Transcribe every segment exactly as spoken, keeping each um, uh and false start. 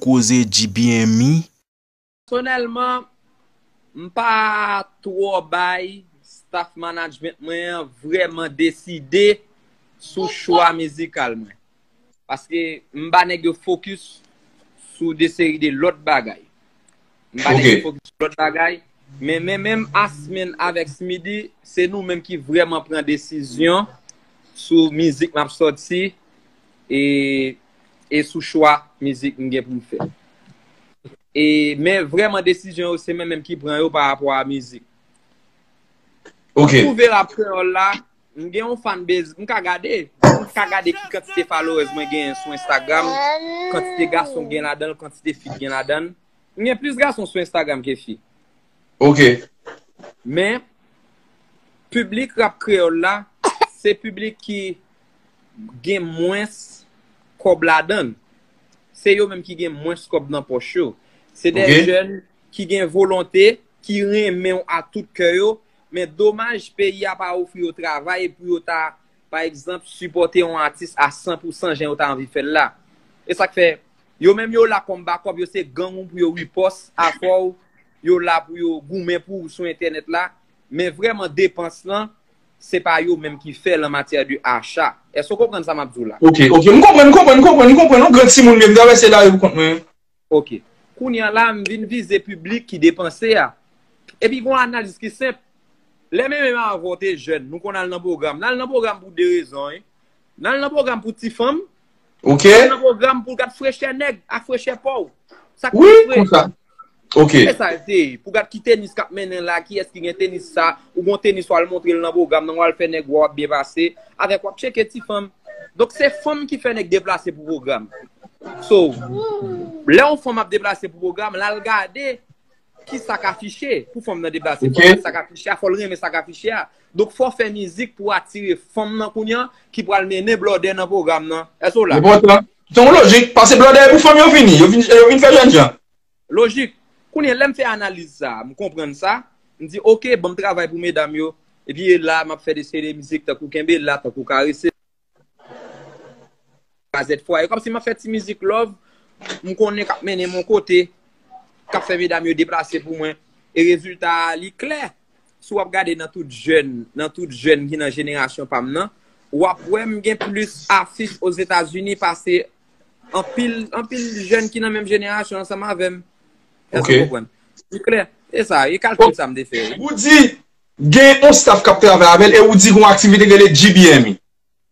koze G B M E? Pèsonèlman, m pa twò bay staff management mwen an vrèman deside sou chwa mizikal mwen. Paske m ba nèg yo fokis sou de seri de lòt bagay. M ba nèg yo fokis sou lòt bagay. Men men menm Asmin avèk Smidi, se nou menm ki vrèman pran desizyon sou mizik m ap sòti e, e sou chwa mizik m gen pou m fè. E, men vrèman desizyon yo se mwen menm ki pran yo pa rapò a mizik. Ok. M twouve rap kreyòl la, m gen yon fanbase, m ka gade, m ka gade ki kantite followers mwen genyen sou Instagram, kantite gason gen ladan l, kantite fi gen ladan l. M gen plis gason sou Instagram ke fi. Ok. Men, piblik rap kreyòl la, se piblik ki gen mwens kòb ladan l. Se yo menm ki gen mwens kòb nan pòch yo. Se de jèn ki gen volonte, ki renmen w a tout kè yo, men domaj peyi a pa ofri yo travay pou yo ta, pa egzanp, sipòte yon atis a san pou san jan yo ta anvi fè l la. E sa k fè, yo menm yo la kòm bakòp, yo se gang ou pou yo ripòs afè w, yo la pou yo goumen pou ou sou entènèt la, men vrèman depans lan, se pa yo menm ki fè l an matyè de acha. Èske w konprann sa m ap di w la? Ok, ok, m konprann, m konprann, m konprann, m konprann. Yon grann timoun men m travèse lari pou kont mwen. Ok. Kounye a la, m vin vize piblik ki depanse a. Epi gon analiz ki senp. Lè menm menm avè w te jèn, nou konn al nan pwogram. N al nan pwogram pou de rezon, wi. N al nan pwogram pou ti fanm. Ok. N al nan pwogram pou gad frechè nèg ak frechè pa w. Sa k pi fre. Wi, konsa. Ok. E sa l te ye. Pou gad ki tenis k ap mennen la, kiyès ki gen tenis sa, ou gon tenis w al montre l nan pwogram nan, w al fè nèg wè w ap byen pase, avèk w ap tcheke ti fanm. Donk se fanm ki fè nèg deplase pou pwogram. So, lè yon fanm ap deplase pou pwogram, l al gade ki sa k afiche. Pou fanm nan deplase, fò l wè sa k afiche a, fò l renmen sa k afiche a. Donk fò w fè mizik pou atire fanm nan kounye a ki pral mennen blòdè nan pwogram nan. Èske w la? Enpòtan. Se yon lojik, paske blòdè e pou fanm yo vini, yo vin, yo vin fè jènjan. Lojik. Kounye a, lè m fè analiz sa, m konprann sa, m di, ok, ban m travay pou medam yo. Epi e la, m ap fè de seri de mizik tankou Kenbe la, tankou Karese. Kazèt Fwaye. Kòmsi m ap fè ti mizik love, m konnen k ap mennen m yon kote, k ap fè medam yo deplase pou mwen. E rezilta a, li klè. Si w ap gade nan tout jèn, nan tout jèn ki nan jenerasyon pa m nan, w ap wè m gen plis afich Ozetazini pase anpil, anpil jèn ki nan menm jenerasyon ansanm avè m. Èske w konprann? Li klè. E sa, e kalkil sa m te fè, wi. Ou di gen yon staff k ap travay avè l e ou di gen yon aktivite ki rele G B M E.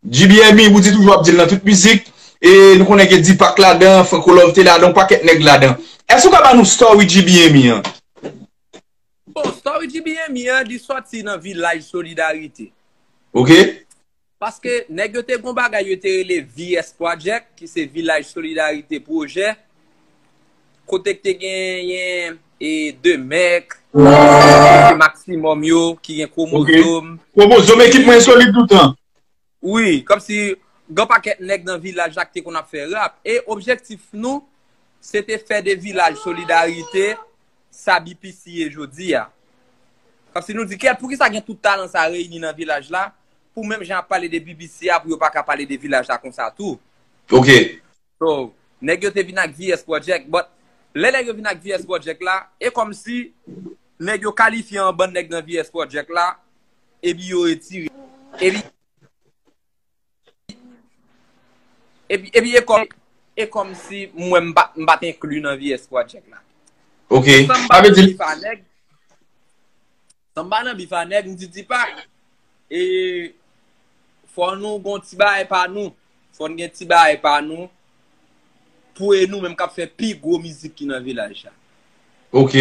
G B M E, ou di toujou ap di l nan tout mizik. E nou konnen gen Deepak ladan, Franco Love te ladan, yon pakèt nèg ladan. Èske w ka ba nou story G B M E an? Bon, story G B M E an, li sòti nan Vilaj Solidarite. Ok. Paske nèg yo te gon bagay yo te rele V S Project, ki se Vilaj Solidarite Pwojè. Kote k te genyen e De Mèk, Maximum yo, ki gen Kromozom. Kromozom ekip mwen solid toutan. Wi, kòmsi gen pakèt nèg nan vilaj la ki te konn ap fè rap. E objektif nou, se te fè de Vilaj Solidarite sa B P C ye jodi a. Kòmsi nou di, kèt, poukisa gen tout talan sa reyini nan vilaj la, pou menm jan ap pale de B P C a, pou yo pa ka pale de vilaj la konsa tou. Ok. So, nèg yo te vin ak V S Project, but lè nèg yo vin ak V S Project la, e kòmsi nèg yo kalifye yon bann nèg nan V S Project la, epi yo retire. Epi, epi, epi e kòm, e kòmsi mwen m pa, m pa t enkli nan V S Project la. Ok. Sa m pa nan bif a nèg, sa m pa nan bif a nèg, m di Deepak, e, fò nou gon ti bagay pa nou. Fò n gen ti bagay pa nou. Pou e nou menm k ap fè pi gwo mizik ki nan vilaj la. Ok.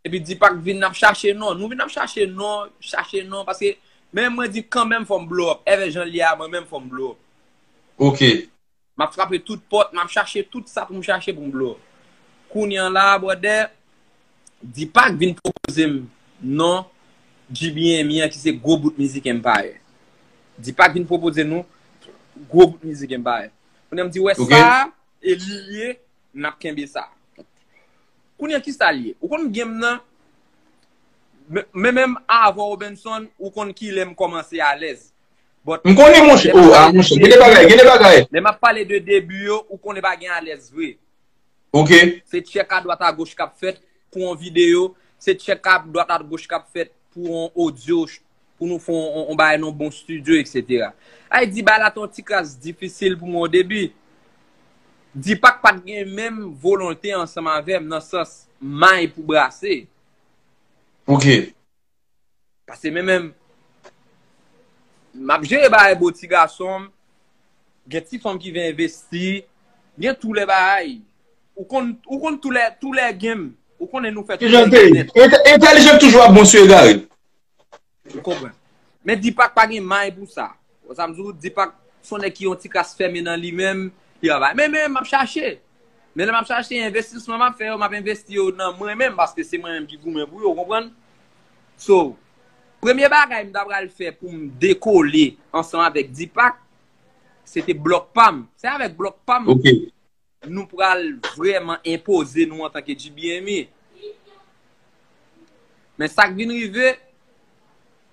Epi Deepak vin n ap chache non. Nou vin n ap chache non, chache non. Paske, men mwen di kanmenm fò m blow up. Èvè jan l ye a, mwen menm fò m blow up. Ok. M ap frape tout pòt, m ap chache tout sa pou m chache pou m blow up. Kounye a la, brother, Deepak vin pwopoze m non G B M E an ki se Gwo Bout Music Empire. Deepak vin pwopoze nou Gwo Bout Music Empire. Kounye a m di, wè sa, e li l ye, n ap kenbe sa. Kounye a ki sa l ye? Ou konn game nan, men, men menm avan Robenson, ou konn kilè m kòmanse alèz. But, m konnen, monchè. Oh, ah, monchè. Gen de bagay, gen de bagay. Lè m ap pale de debi yo, ou konnen pa gen alèz vre. Ok. Se tchèk a dwat a goch k ap fèt pou yon videyo, se tchèk a dwat a goch k ap fèt pou yon odyo, pou nou fè yon, yon bagay nan bon estidyo, etsetera. Ay di bagay la te yon ti kras difisil pou mwen o debi. Deepak pa t gen menm volonte ansanm avè m nan sans may pou brase. Ok. Paske men menm, m ap jere bagay bò ti gason m, gen ti fanm ki vin envesti, gen tou lè bagay. Ou konn, ou konn tou lè, tou lè game. Ou konnen nou fè tou lè game nèt. Entèlijan toujou ap bon sou egare. Ou konprann. Men Deepak pa gen may pou sa. Wè sa m di w, Deepak se yon nèg ki yon ti kras fèmen nan li menm, li travay. Men, men, m ap chache. Men lè m ap chache envestisman m ap fè yo, m ap envesti yo nan mwen menm, paske se mwen menm ki goumen pou yo, ou konprann? So, premye bagay m ta pral fè pou m dekole ansanm avèk Deepak, se te blòk pa m. Se avèk blòk pa m nou pral vrèman enpoze nou antanke G B M E. Men sa k vin rive,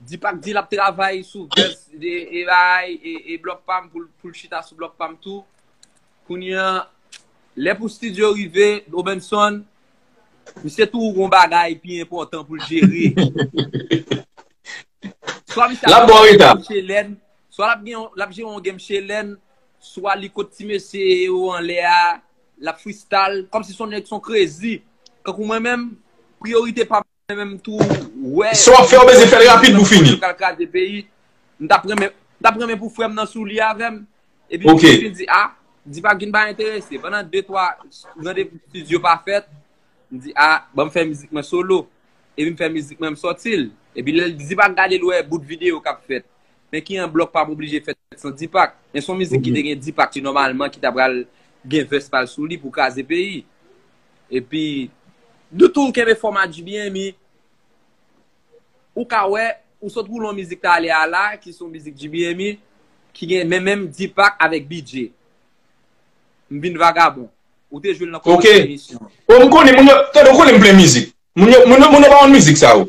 Deepak di l ap travay sou vès e, e, bagay, e, e blòk pa m pou, l- pou l chita sou blòk pa m tou. Kounye a, lè pou estidyo rive, Obenson, misye tou gon bagay pi enpòtan pou l jere. Swa misye ap jere yon game chez Lèn, swa l ap gen yon, l ap jere yon game chez Lèn, swa li kot ti mesye yo anlè a, l ap freestyle, kòmsi se yon nèg se yon crazy. Kankou mwen menm, priyorite pa m mwen menm tou, wè. Sa w ap fè, w bezwen fè l rapid pou fini. Yo pral kraze peyi. M t ap renmen, m t ap renmen pou frè m nan sou li avè m. Epi m fin di, a, Deepak vin pa enterese. Pandan de, twa randevou estidyo pa fèt, m di, a, ban m fè mizik mwen solo. Epi m fè mizik mwen, m sòti l. Epi lè Deepak gade l, wè bout videyo k ap fèt. Men ki an blòk pa m oblije fèt san Deepak. Men se yon mizik ki te gen Deepak ki nòmalman ki ta pral gen vès pa l sou li pou kraze peyi. Epi, nou tou kenbe fòma G B M E. Ou ka wè, ou sot woule yon mizik talè a la, ki se yon mizik G B M E, ki gen men menm Deepak avèk B J. M vin vagabon. Ou te jwe l nan kòmansman emisyon an. O, m konnen, moun yo, tande, ou konnen m plen mizik. Moun yo, moun yo, moun yo pa konn mizik sa yo.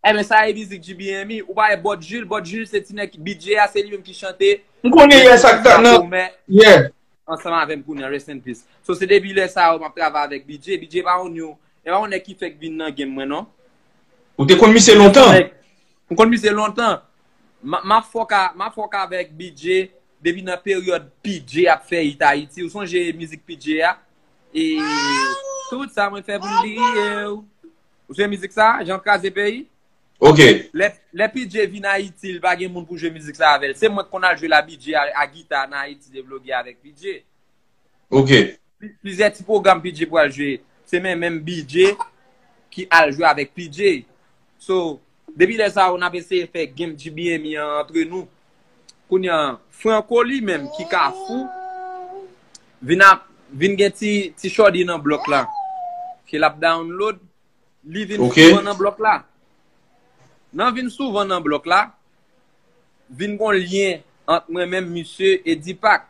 Ebyen, sa e mizik G B M E. Ou pa wè Bòt Jil, Bòt Jil se ti nèg B J a, se li menm ki chante. M konnen, yeah, sa k ta nan, yeah. Ansanm avè m kounye a, rest in peace. So, se depi lè sa yo m ap travay avèk B J. B J pa yon, e pa yon nèg ki fèk vin nan game mwen, non. Ou te konn misye lontan? M konn misye lontan. M ap, m ap fòk a, m ap fòk avèk B J depi nan peryòd P J ap fè hit Ayiti. Ou sonje mizik P J a? E tout sa mwen fè pou m bliye w. Ou sonje mizik sa? Jan kraze peyi? Ok. Lè, lè P J vin Ayiti, li pa gen moun pou jwe mizik sa avè l. Se mwen k konn al jwe la B J a, a gita nan Ayiti, devloge avèk P J. Ok. Pli- Plizyè ti pwogram P J pral jwe. Se men menm B J ki al jwe avèk P J. So, depi lè sa yo, n ap eseye fè game G B M E an antre nou. Kounye a, Franco li menm, ki Kafou, vin ap, vin gen ti, ti shorty nan blòk la. Ke l ap download, li vin souvan nan blòk la. Nan vin souvan nan blòk la, vin gon lyen ant mwen menm, misye, e Deepak.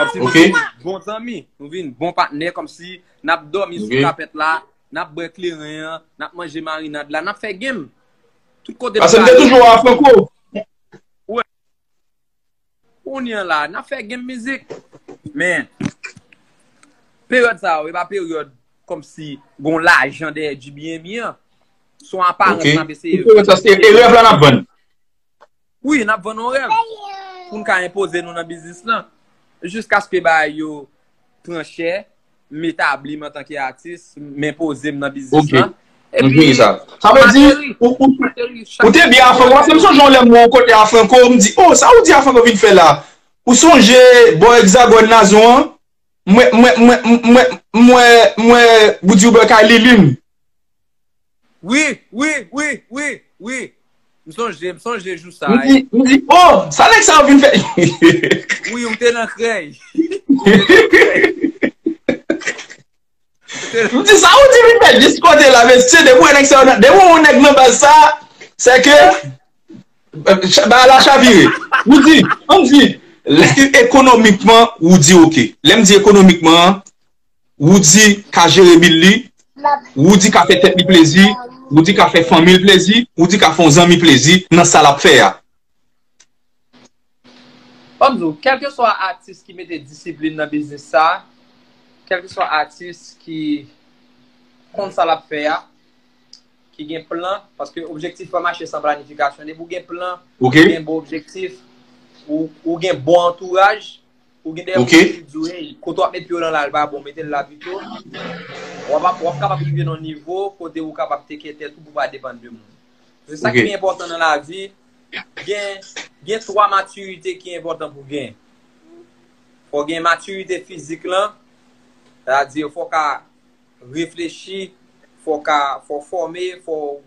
Kòmsi nou vin bon zanmi, nou vin bon patnè, kòmsi n ap dòmi sou kapèt la, n ap bwè kleren an, n ap manje marinad la, n ap fè game. Tout kote nou prale. Paske m te toujou a Franco. Kounye a la, n ap fè game mizik. Men, peryòd sa yo, e pa peryòd kòmsi gon lajan dèyè G B M E an. Se yon aparans n ap eseye vann. Peryòd sa, se e rèv la n ap vann. Wi, n ap vann yon rèv. Pou n ka enpoze nou nan biznis lan. Jiskaske bagay yo pran chè, m etabli m antanke atis, m enpoze m nan biznis lan. Epi, m vini sa. Sa vle di, ou, ou, ou te byen a Franco, paske m sonje yon lè m wè w kote a Franco, m di, o, sa ou di a Franco vin fè la? Ou sonje bò Egzagòn Nazon an? Mwen, mwen, mwen, mwen, mwen, mwen, ou di ou bò kay Liline. Wi, wi, wi, wi, wi. M sonje, m sonje jou sa. M di, m di, o, sa nèg sa yo vin fè? Wi, ou te nan krèy. Ou te nan krèy. M di, sa ou di vin fè jis kote la, mesye, depi w wè nèg sa yo nan, depi w wè yon nèg nan baz sa, se ke, euh, cha- bagay la chavire. M di, m di, lè, ekonomikman, ou di oke. Lè m di ekonomikman, Roody ka jere bil li, Roody ka fè tèt li plezi, Roody ka fè fanmi l plezi, Roody ka fè yon zanmi plezi nan sa l ap fè a. Ban m di w, kèlkeswa atis ki mete disiplin nan biznis sa, kèlkeswa atis ki konn sa l ap fè a, ki gen plan, paske objektif pa mache san planifikasyon. Depi w gen plan, ou gen bon objektif, ou, ou gen bon antouraj, ou gen de moun ki di w, hey, kote w ap met pye w nan la, l pa bon, mete l la pito. W ap, w ap kapab rive nan yon nivo kote ou kapab teke tèt ou pou w pa depann de moun. Se sa ki pi enpòtan nan lavi. Gen, gen twa matirite ki enpòtan pou gen. Fò w gen matirite fizik lan, sètadi fò w ka reflechi, fò w ka, fò w fòme, fò w,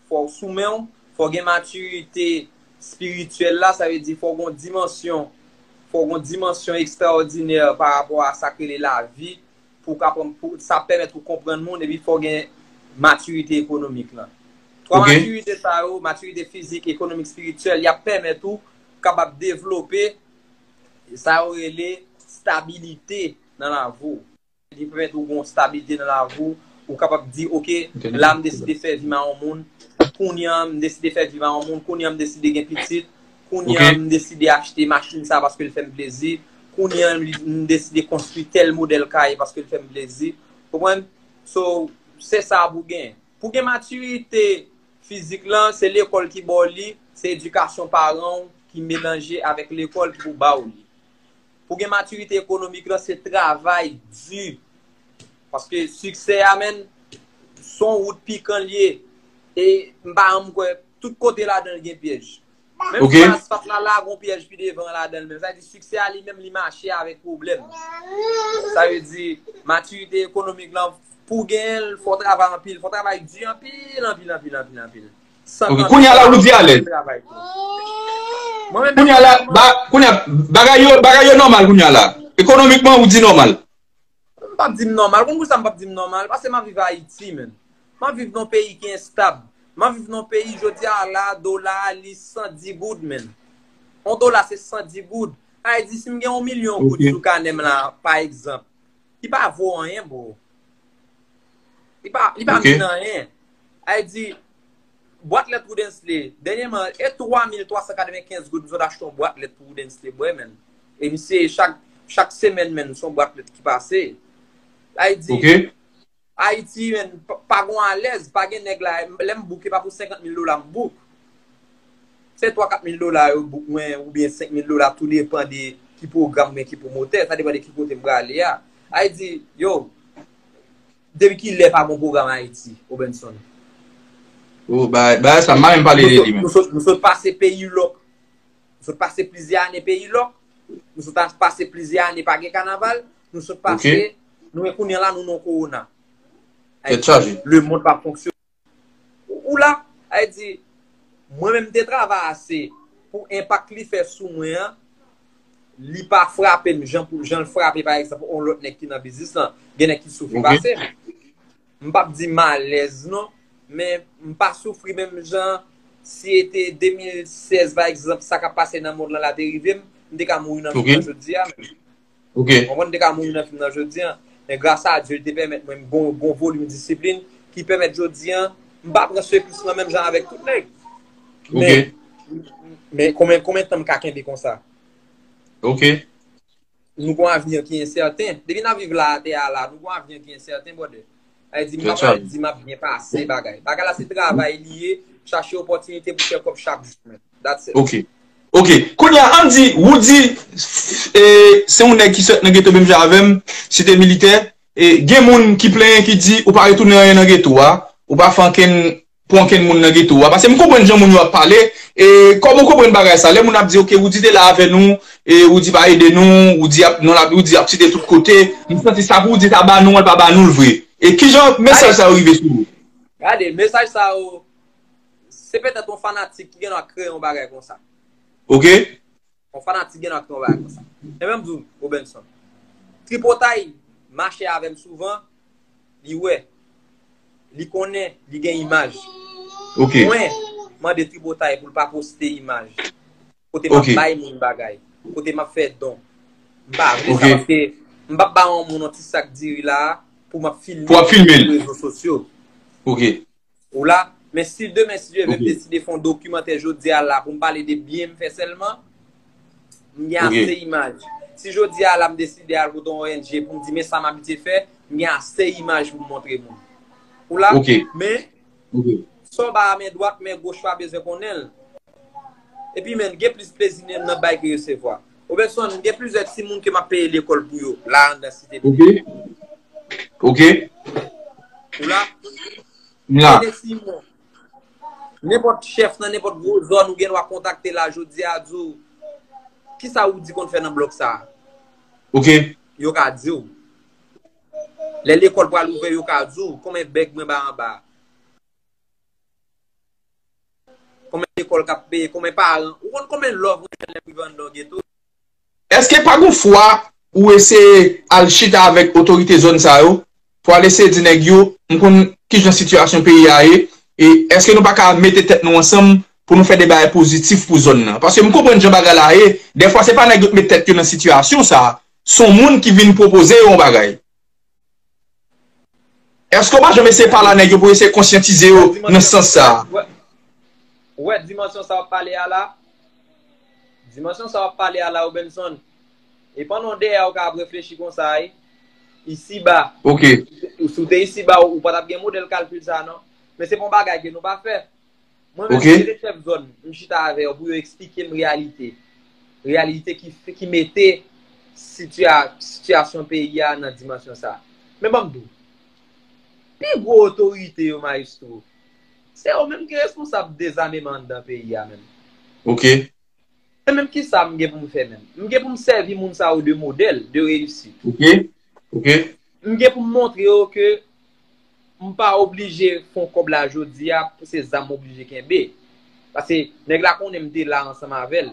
fò w sou men w, fò w gen matirite espirityèl la, sa vle di fò w gen yon dimansyon, fò w gen yon dimansyon ekstraòdinè pa rapò a sa k rele lavi, pou w ka pran, pou sa pèmèt ou konprann moun, epi fò w gen matirite ekonomik lan. Twa matirite sa yo, matirite fizik, ekonomik, espirityèl, y ap pèmèt ou kapab devlope sa yo rele stabilite nan lavi w. Li pèmèt ou gen yon stabilite nan lavi w, ou kapab di, oke, la m deside fè vi m a yon moun, kounye a m deside fè vi m a yon moun, kounye a m deside gen pitit, kounye a m deside achte machin sa paske l fè m plezi, kounye a m deside konstwi tèl modèl kay paske l fè m plezi. Konprann? So, se sa pou gen. Pou gen matirite fizik lan, se lekòl ki ba w li, se edikasyon paran w ki melanje avèk lekòl ki pou ba w li. Pou gen matirite ekonomik lan, se travay di. Paske siksè a, menn, se yon wout pikan l ye. E m pa janm kwè, tout kote ladan l gen pyèj. Menm si asfalt la la gon pyèj pi devan ladan l menm. Sa vle di siksè a li menm li mache avèk pwoblèm. Sa vle di matirite ekonomik lan, pou w genyen l, fò w travay anpil, fò w travay di anpil, anpil, anpil, anpil, anpil. San kanpe, travay tou. Kounye a la, ou di alèz. Mwen menm, kounye a la, ba, kounye a, bagay yo, bagay yo nòmal kounye a la. Ekonomikman, ou di nòmal. M p ap di m nòmal. Konn pou sa m p ap di m nòmal? Paske m ap viv Ayiti, menn. M ap viv nan yon peyi ki enstab. M ap viv nan yon peyi, jodi a la, dola a, li san di goud, menn. Yon dola, se san di goud. Sa vle di, si m gen yon milyon goud sou kanè m la, pa egzanp, li pa vo anyen, bro. Li pa, li pa mean anyen. Sa vle di, bwat lèt Prudence Lay, dènyèman, e twa mil twa san katrevenkenz goud, m sot achte yon bwat lèt Prudence Lay, bwè, menn. E misye, chak, chak semèn, menn, se yon bwat lèt ki pase. Sa vle di, Ayiti, menn, pa, pa gon alèz, pa gen nèg la, lè m book, e pa pou senkant mil dola m book. Se twa kat mil dola yo book mwen, oubyen senk mil dola, tou depan de ki pwogram mwen, ki pwomotè, sa depann de ki kote m prale a. Sa vle di, yo, depi kilè pa gon pwogram Ayiti, Robenson? Oh, bagay, bagay sa, m pa menm pale de li menm. Nou sot, nou sot pase peyi lòk. Nou sot pase plizyè ane peyi lòk. Nou sot pase plizyè ane pa gen kanaval. Nou sot pase, nou wè kounye a la, nou nan kowona. Tèt chaje. Lemonn pa fonksyone. Ou, ou la, sa vle di, mwen menm m te travay ase pou enpak li fè sou mwen an, li pa frape m jan pou, jan l frape, pa egzanp, yon lòt nèg ki nan biznis lan. Gen nèg ki soufri pase m. M p ap di m alèz non, men m pa soufri menm jan si e te de mil sèz, pa egzanp, sa k ap pase nan mond lan la te rive m, m te ka mouri nan fim nan jodi a menm. Konprann, m te ka mouri nan fim nan jodi a. Men gras a Dye, li te pèmèt mwen m gon, gon volim disiplin ki pèmèt jodi a, m pa pran sekous lan menm jan avèk tout nèg. Men, men konbyen, konbyen tan m ka kenbe konsa? Nou gon avni ki ensèten. Depi n ap viv la atè a la, nou gon avni ki ensèten, brother. Sa vle di, m pa pral di m ap byen pase bagay. Bagay la se travay li ye, chache opòtinite pou fè kòb chak jou, man. That's it. Ok. Ok. Kounye a, ann di, Roody, e, se yon nèg ki sot nan geto menm jan avè m, Site Militè. E, gen moun ki plenyen ki di, ou pa retounen anyen nan geto a, ou pa fè ankenn pou ankenn moun nan geto a. Paske m konprann jan moun yo ap pale, e kòm ou konprann bagay sa, lè moun ap di, ok, Roody te la avè nou, e Roody pa ede nou, Roody ap, non, Roody ap site tout kote, m santi sa pou Roody ta ba nou an, l pa ba nou l vre. E kijan mesaj sa yo rive sou ou? Gade, mesaj sa yo, se petèt yon fanatik ki gen dwa kreye yon bagay konsa. Ok. Yon fanatik gen dwa kreye yon bagay konsa. Men ban m di w, Robenson, tripotay mache avè m souvan, li wè, li konnen, li gen imaj. Ok. Mwen mande tripotay pou l pa poste imaj kote m ap bay moun bagay, kote m ap fè don. M pa vle sa paske m p ap ba yon moun yon ti sak diri la pou m ap filme l sou rezo sosyo. Ok. Ou la, men si demen, si Dye vle, m deside fè yon dokimantè jodi a la pou m pale de byen m fè sèlman, m gen ase imaj. Si jodi a la m deside al kote yon O N G pou m di men sa m abitye fè, m gen ase imaj pou m montre moun. Ou la? Men, sa w ba a men dwat, men goch pa bezwen konnen l. Epi men, gen plis plezi nan bay ke resevwa. Robertson, gen plizyè timoun ke m ap peye lekòl pou yo, la anndan Site Bèl. Ok. Ok. Ou la? M la. Nenpòt chèf nan nenpòt gwo zòn ou gen dwa kontakte la jodi a di w, kisa Roody konn fè nan blòk sa a? Ok. Yo ka di w. Lè lekòl pral ouvè, yo ka di w, konbyen bèg mwen ba anba a? Konbyen lekòl k ap peye, konbyen paran, ou konn konbyen love mwen fè lè m rive anndan yon geto? Èske pa gon fwa ou eseye al chita avèk otorite zòn sa yo pou al eseye di nèg yo, m konn kijan sitiyasyon peyi a ye, e èske nou pa ka mete tèt nou ansanm pou nou fè de bagay pozitif pou zòn nan? Paske m konprann jan bagay la ye, dèfwa se pa nèg yo k met tèt yo nan sitiyasyon sa, se yon moun ki vin pwopoze yo yon bagay. Èske w pa janm eseye pale a nèg yo pou eseye konsyantize yo nan sans sa a? Ou wè dimansyon sa w ap pale a la? Dimansyon sa w ap pale a la, Robenson, e pandan w dèyè a ou ka ap reflechi konsa, wi. Isiba, Ok. Si w te isiba, ou pa t ap gen modèl kalkil sa a, non. Men se pa yon bagay ke nou pa fè. Mwen menm, si se te chèf zòn, m chita avè yo pou yo eksplike m reyalite. Reyalite ki, ki mete sitiya, sitiyasyon peyi a nan dimansyon sa a. Men ban m di w, pi gwo otorite yo, Mayestwo, se yo menm ki responsab dezameman anndan peyi a menm. Ok. E menm kisa m gen pou m fè menm? M gen pou m sèvi moun sa yo de modèl, de reyisit. Ok. Ok. M gen pou m montre yo ke m pa oblije fè yon kòb la jodi a, pou se zam m oblije kenbe. Paske nèg la konnen m te la ansanm avè l.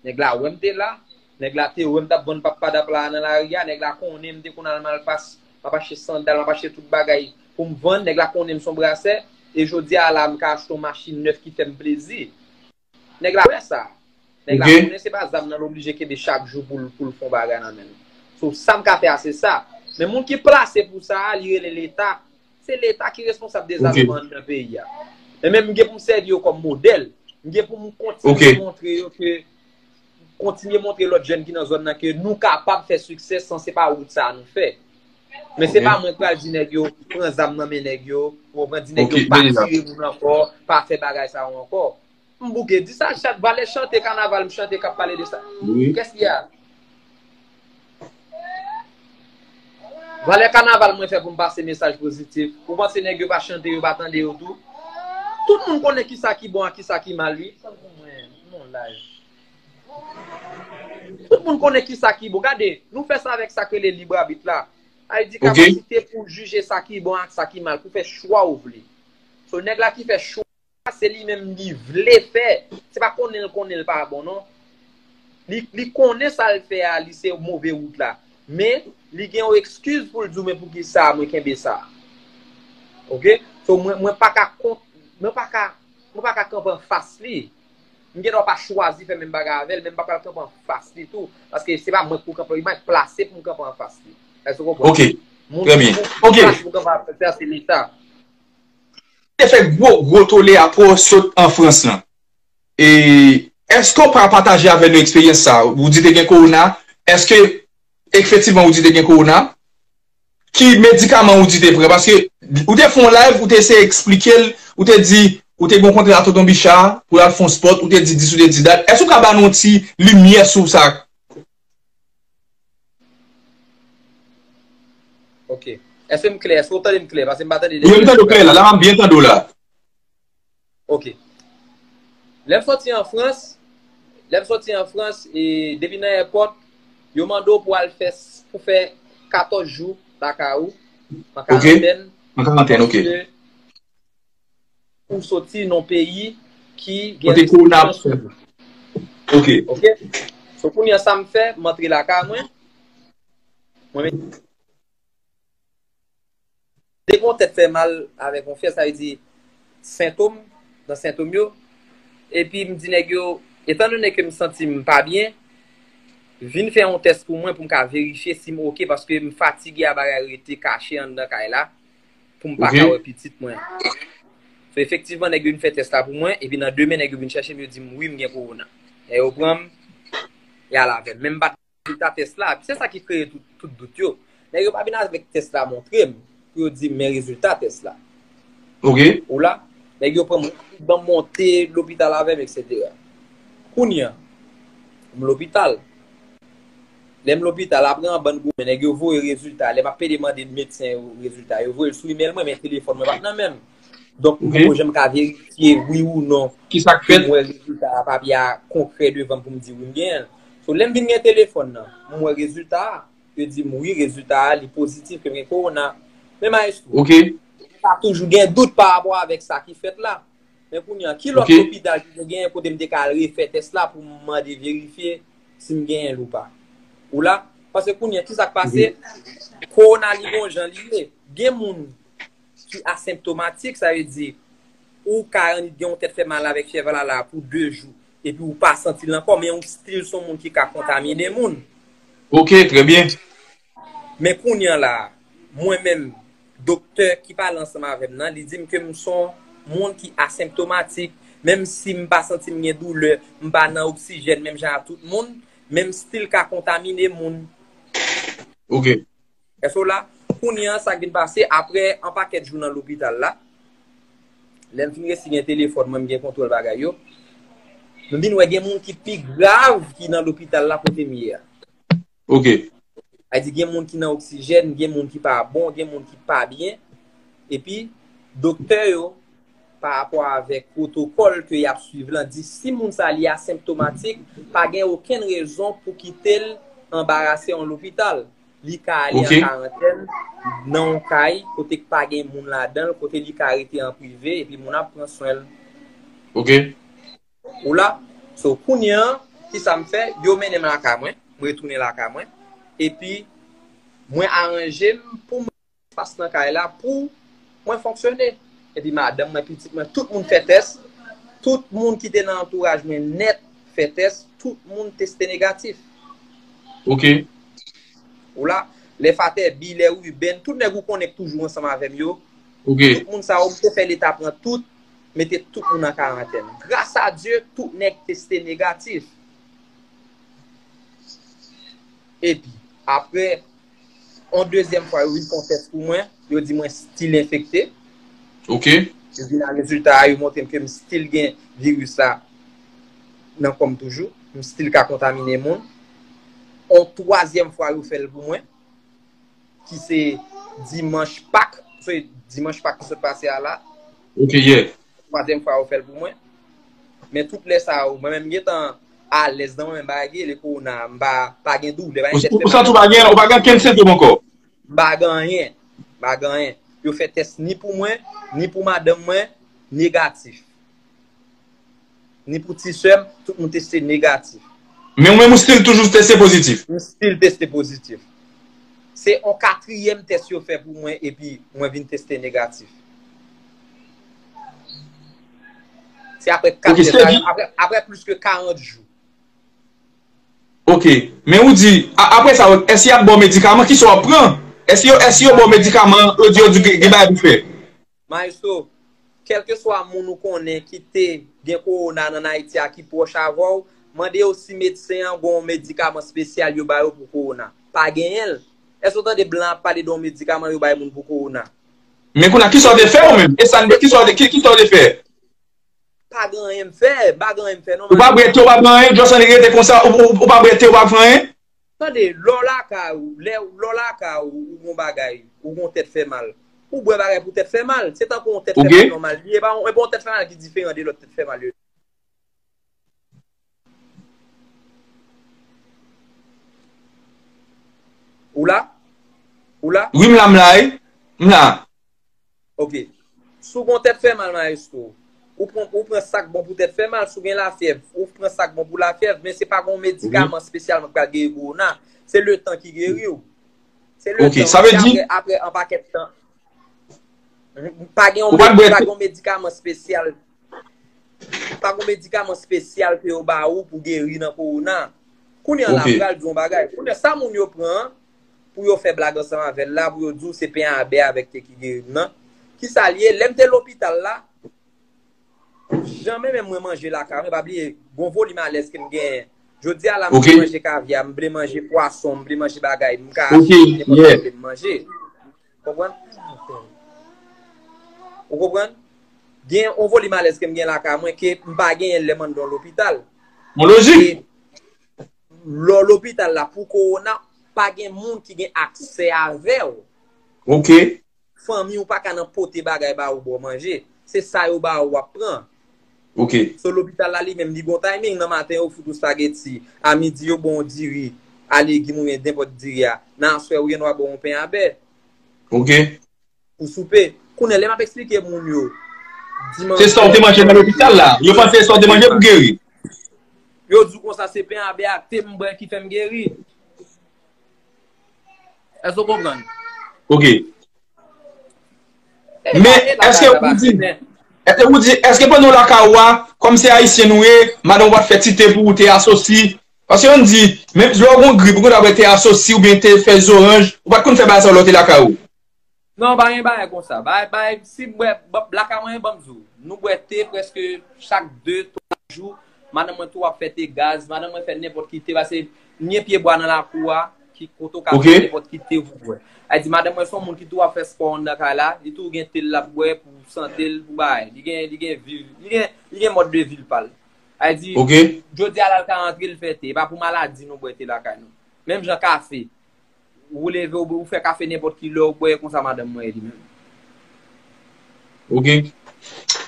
Nèg la wè m te la. Nèg la te wè m t ap vann pap padap la nan lari a. Nèg la konnen m te konn al Malpas, m ap achte sandal, m ap achte tout bagay pou m vann. Nèg la konnen m se yon brasè. E jodi a la, m ka achte yon machin nèf ki fè m plezi. Nèg la wè sa. Nèg la konnen se pa zam nan l oblije kenbe chak jou pou l, pou l fè yon bagay nan men l. So, sa m ka fè a, se sa. Men moun ki plase pou sa a, li rele Leta. Se Leta ki responsab dezameman anndan peyi a. E menm m gen pou m sèvi yo kòm modèl. M gen pou m kontinye montre yo ke, kontinye montre lòt jèn ki nan zòn nan ke nou kapab fè siksè san se pa wout sa a nou fè. Men se pa mwen k pral di nèg yo pran zam nan men nèg yo, ou konprann, di nèg yo pa tire moun ankò, pa fè bagay sa yo ankò. M bouke di sa, chak valè chante kanaval m chante k ap pale de sa. Kès ki a? Valè kanaval mwen fè pou m pase mesaj pozitif. Ou panse nèg yo pa chante, yo pa tande yo tou? Tout moun konnen kisa ki bon ak kisa ki mal, wi. Tankou mwen, m on live. Tout moun konnen kisa ki bon. Gade, nou fè sa avèk sa k rele lib abit la. Sa vle di kapasite pou w jije sa ki bon ak sa ki mal, pou w fè chwa ou vle. So, nèg la ki fè chwa, se li menm li vle fè. Se pa konnen l konnen l pa bon, non. Li, li konnen sa l fè a, li se move wout la. Men, li gen yon ekskiz pou l di w, men poukisa mwen kenbe sa? Ok? So, mwen, mwen pa ka kont, mwen pa ka, mwen pa ka kanpe anfas li. M gen dwa pa chwazi fè menm bagay avè l, men m pa pral kanpe anfas li tou. Paske se pa mwen k pou kanpe, li pa plase pou m kanpe anfas li. Èske w konprann? Ok. Trè byen. Ok. Moun ki plase pou kanpe anfas li a, se Leta. Te fè gwo, gwo tole apre w sot an Frans lan. E èske w pa pataje avè nou eksperyans sa a? Ou di te gen kowona, èske efektivman ou di te gen kowona? Ki medikaman ou di te pran? Paske ou te fè yon live, ou te eseye eksplike l, ou te di, ou te gen yon kontra a Tonton Bicha pou l al fè yon spòt, ou te di dis, ou te di dat. Èske ou ka ba nou yon ti limyè sou sa? Ok. Èske m klè? Èske w tande m klè? Paske m pa tande. Wi, m tande w klè la. La, m ap byen tande w la. Ok. Lè m soti an Frans, lè m soti an Frans, e depi nan èpòt, yo mande w pou al fè, pou fè katòz jou lakay ou, an karantèn. An karantèn, ok. Ou soti nan peyi ki gen restriksyon sou ou. Ok. Ok. So, kounye a sa m fè, m antre lakay mwen. Mwen te gen yon tèt fè mal avèk yon fyèv, sa vle di sentòm, nan sentòm yo. Epi m di nèg yo, etandone ke m santi m pa byen, vin fè yon tès pou mwen pou m ka verifye si m oke, paske m fatige a bagay rete kache anndan kay la, pou m pa ka wè pitit mwen. So, efektivman, nèg yo vin fè tès la pou mwen, epi nan demen, nèg yo vin chèche m, yo di m, wi, m gen kowona. E yo pran m, y al avè m. Men m pa t rezilta tès la. Se sa ki kreye tout, tout dout yo. Nèg yo pa vin avèk tès la montre m, pou yo di m men rezilta tès la. Ok. Ou la, nèg yo pran m, ban m monte lopital avè m, etsetera. Kounye a, m lopital. Lè m lopital, apre yon bann goumen, nèg yo voye rezilta. Lè m ap pede mande medsen yo rezilta, yo voye l sou imèl mwen, men telefòn mwen pa t nan men m. Donk, m poko janm ka verifye wi ou non. Ki sa k fèt? Pou m wè rezilta a, papye a konkrè devan m pou m di wi m genyen l. So, lè m vin gen telefòn nan, m wè rezilta a, yo di m wi, rezilta a, li pozitif, ke m gen kowona. Men maestro, Ok. ta toujou gen dout pa rapò avèk sa ki fèt la. Men kounye a, ki lòt Ok. lopital ki te genyen kote m te ka al refè tès la pou m mande verifye si m genyen l ou pa? Ou la? Paske kounye a, ki sa k pase? Kowona li gon jan li ye. Gen moun ki asenptomatik, sa vle di, ou ka gen yon tèt fè mal avèk fyèv la la pou de jou, epi ou pa santi l ankò, men ou still se yon moun ki ka kontamine moun. Ok, trè byen. Men kounye a la, mwen menm, doktè ki pale ansanm avè m nan, li di m ke m se yon moun ki asenptomatik, menm si m pa santi m gen doulè, m pa nan oksijèn menm jan a tout moun, men m still ka kontamine moun. Ok. Èske w la? Kounye a, sa k vin pase, apre yon pakèt jou nan lopital la, lè m fin resi gen telefòn mwen, m gen kontwòl bagay yo, m vin wè gen moun ki pi grav ki nan lopital la kote m ye a. Ok. Sa di gen moun ki nan oksijèn, gen moun ki pa bon, gen moun ki pa byen. Epi, doktè yo, pa rapò avèk pwotokòl ke y ap swiv lan, di si moun sa li asenptomatik, pa gen okenn rezon pou kite l anbarase yon lopital. Li ka ale Ok. an karantèn nan yon kay kote k pa gen moun ladan l, kote li ka rete an prive, epi moun ap pran swen l. Ok. Ou la? So, kounye a, ki sa m fè? Yo mennen m lakay mwen, m retounen lakay mwen, epi mwen aranje m pou m espas nan kay la pou mwen fonksyone. Epi madanm mwen, pitit mwen, tout moun fè tès. Tout moun ki te nan antouraj mwen nèt fè tès. Tout moun teste negatif. Ok. Ou la, lè Fatèbi, lè Ruben, tout nèg ou konnen k toujou ansanm avè m yo. Ok. Tout moun sa yo, m te fè leta pran tout, mete tout moun an karantèn. Gras a Dye, tout nèg teste negatif. Epi, apre, yon dezyèm fwa, yo vin fè yon tès pou mwen, yo di mwen still enfekte. Ok. Yo vin ak rezilta a, yo montre m ke m still gen viris la nan kò m toujou. M still ka kontamine moun. Yon twazyèm fwa, yo fè l pou mwen, ki se dimanch Pak, se dimanch Pak ki sot pase a la. Ok, yeah. Twazyèm fwa yo fè l pou mwen. Men tout lè sa yo, mwen menm m gentan alèz nan mwen menm, m pa gen le kowona, m pa, pa gen doulè, pa gen tèt fè mal. Ou santi ou pa gen, ou pa gen kenn sentòm ankò? M pa gen anyen. M pa gen anyen. Yo fè tès ni pou mwen, ni pou madanm mwen, negatif. Ni pou ti sè m, tout moun teste negatif. Men ou menm ou still toujou teste pozitif? M still teste pozitif. Se yon katriyèm tès yo fè pou mwen epi mwen vin teste negatif. Se apre kat tès la, apre, apre plis ke karant jou. Ok. Men ou di, a- apre sa, èske y ap ba w medikaman? Kisa w ap pran? Èske yo, èske yo ba w medikaman? Yo di, yo di gen gen bagay pou fè? Maestro, kèlkeswa moun ou konnen ki te gen kowona nan Ayiti a ki pwòch avè w, mande yo si medsen an gen yon medikaman espesyal yo ba yo pou kowona. Pa genyen l. Èske w tande blan ap pale de yon medikaman yo bay moun pou kowona? Men kounye a, kisa w te fè ou menm? E sa n, kisa w te, ki- kisa w te fè? Pa gen anyen m fè, pa gen anyen m fè non. Ou pa bwè te, ou pa pran anyen, just annik rete konsa, ou, ou, ou pa bwè te, ou pa pran anyen? Tande, lè w lakay ou, lè, lè w lakay ou, ou gon bagay, ou gon tèt fè mal. Ou bwè bagay pou tèt fè mal. Se tankou yon tèt fè mal nòmal li ye, e pa yon, e pa yon tèt fè mal ki diferan de lòt tèt fè mal yo. Ou la? Ou la? Wi, m la, m la, wi. M la. Ok. Si w gon tèt fè mal, maestro, ou pran, ou pran sa k bon pou tèt fè mal. Si w gen lafyèv, ou pran sa k bon pou lafyèv. Men se pa gon medikaman espesyalman k pral geri kowona. Se letan ki geri w. Se letan. Ok, sa vle di apre, apre yon pakèt tan. Pa gen yon, pa gen yon medikaman espesyal. Pa gen yon medikaman espesyal ke yo ba ou pou geri nan kowona. Kounye a la, m pral di yon bagay. Kounye a, sa moun yo pran an, pou yo fè blag ansanm avè l la, pou yo di w se pen a bè avèk te ki geri m nan. Kisa l ye? Lè m te lopital la, janmen menm mwen manje lakay mwen, pa bliye, gon volim alèz ke m genyen. Jodi a la, m vle manje kavya, m vle manje pwason, m vle manje bagay, m ka achte nenpòt sa m vle m manje. Konprann? Ou konprann? Gen yon volim alèz ke m gen lakay mwen ke m pa genyen lè m anndan lopital. Bon lojik. Lè w lopital la pou kowona, pa gen moun ki gen aksè avè w. Ok. Fanmi w pa ka nan pote bagay ba ou ba w manje. Se sa yo ba ou w ap pran. Ok. So lopital la li menm li gon timing, nan maten yo fout ou spaghetti, a midi yo ba w diri, a legim oubyen nenpòt diri a. Nan aswè ou gen dwa ba w yon pen a bè. Ok. Pou soupe. Kounye a lè m ap eksplike moun yo, dimanche. Se sa w te manje nan lopital la. Yo panse se sa w te manje pou geri. Yo di w konsa se pen a bè ak te m bwè ki fè m geri. Èske w konprann? Ok. Men èske ou di, èske ou di, èske pandan w lakay ou a, kòm se ayisyen nou ye, madanm ou pa t fè ti te pou ou, te asosi? Paske ann di, menm lè w gon grip, ou konn ap bwè te asosi oubyen te fèy zoranj, ou pa t konn fè bagay sa yo lè w te lakay ou? Non, pa gen bagay konsa. Bagay, bagay, si m bwè, lakay mwen, ban m di w, nou bwè te prèske chak de, twa jou. Madanm mwen tou ap fè te gaz, madanm mwen fè nenpòt ki te, paske m gen pye bwa nan lakou a, ki kote w ka fè nenpòt ki te pou bwè. Sa di, madanm mwen se yon moun ki tou ap fè spò anndan kay la, li tou gen te l ap bwè pou sante l, pou bagay. Li gen, li gen viv, li gen, li gen mòd de vi l pa l. Sa di, jodi a la l ka antre, l fè te. E pa pou maladi nou bwè te lakay nou. Menm jan kafe. Ou leve, ou, ou fè kafe nenpòt ki lè, ou bwè konsa madanm mwen ye li menm. Ok.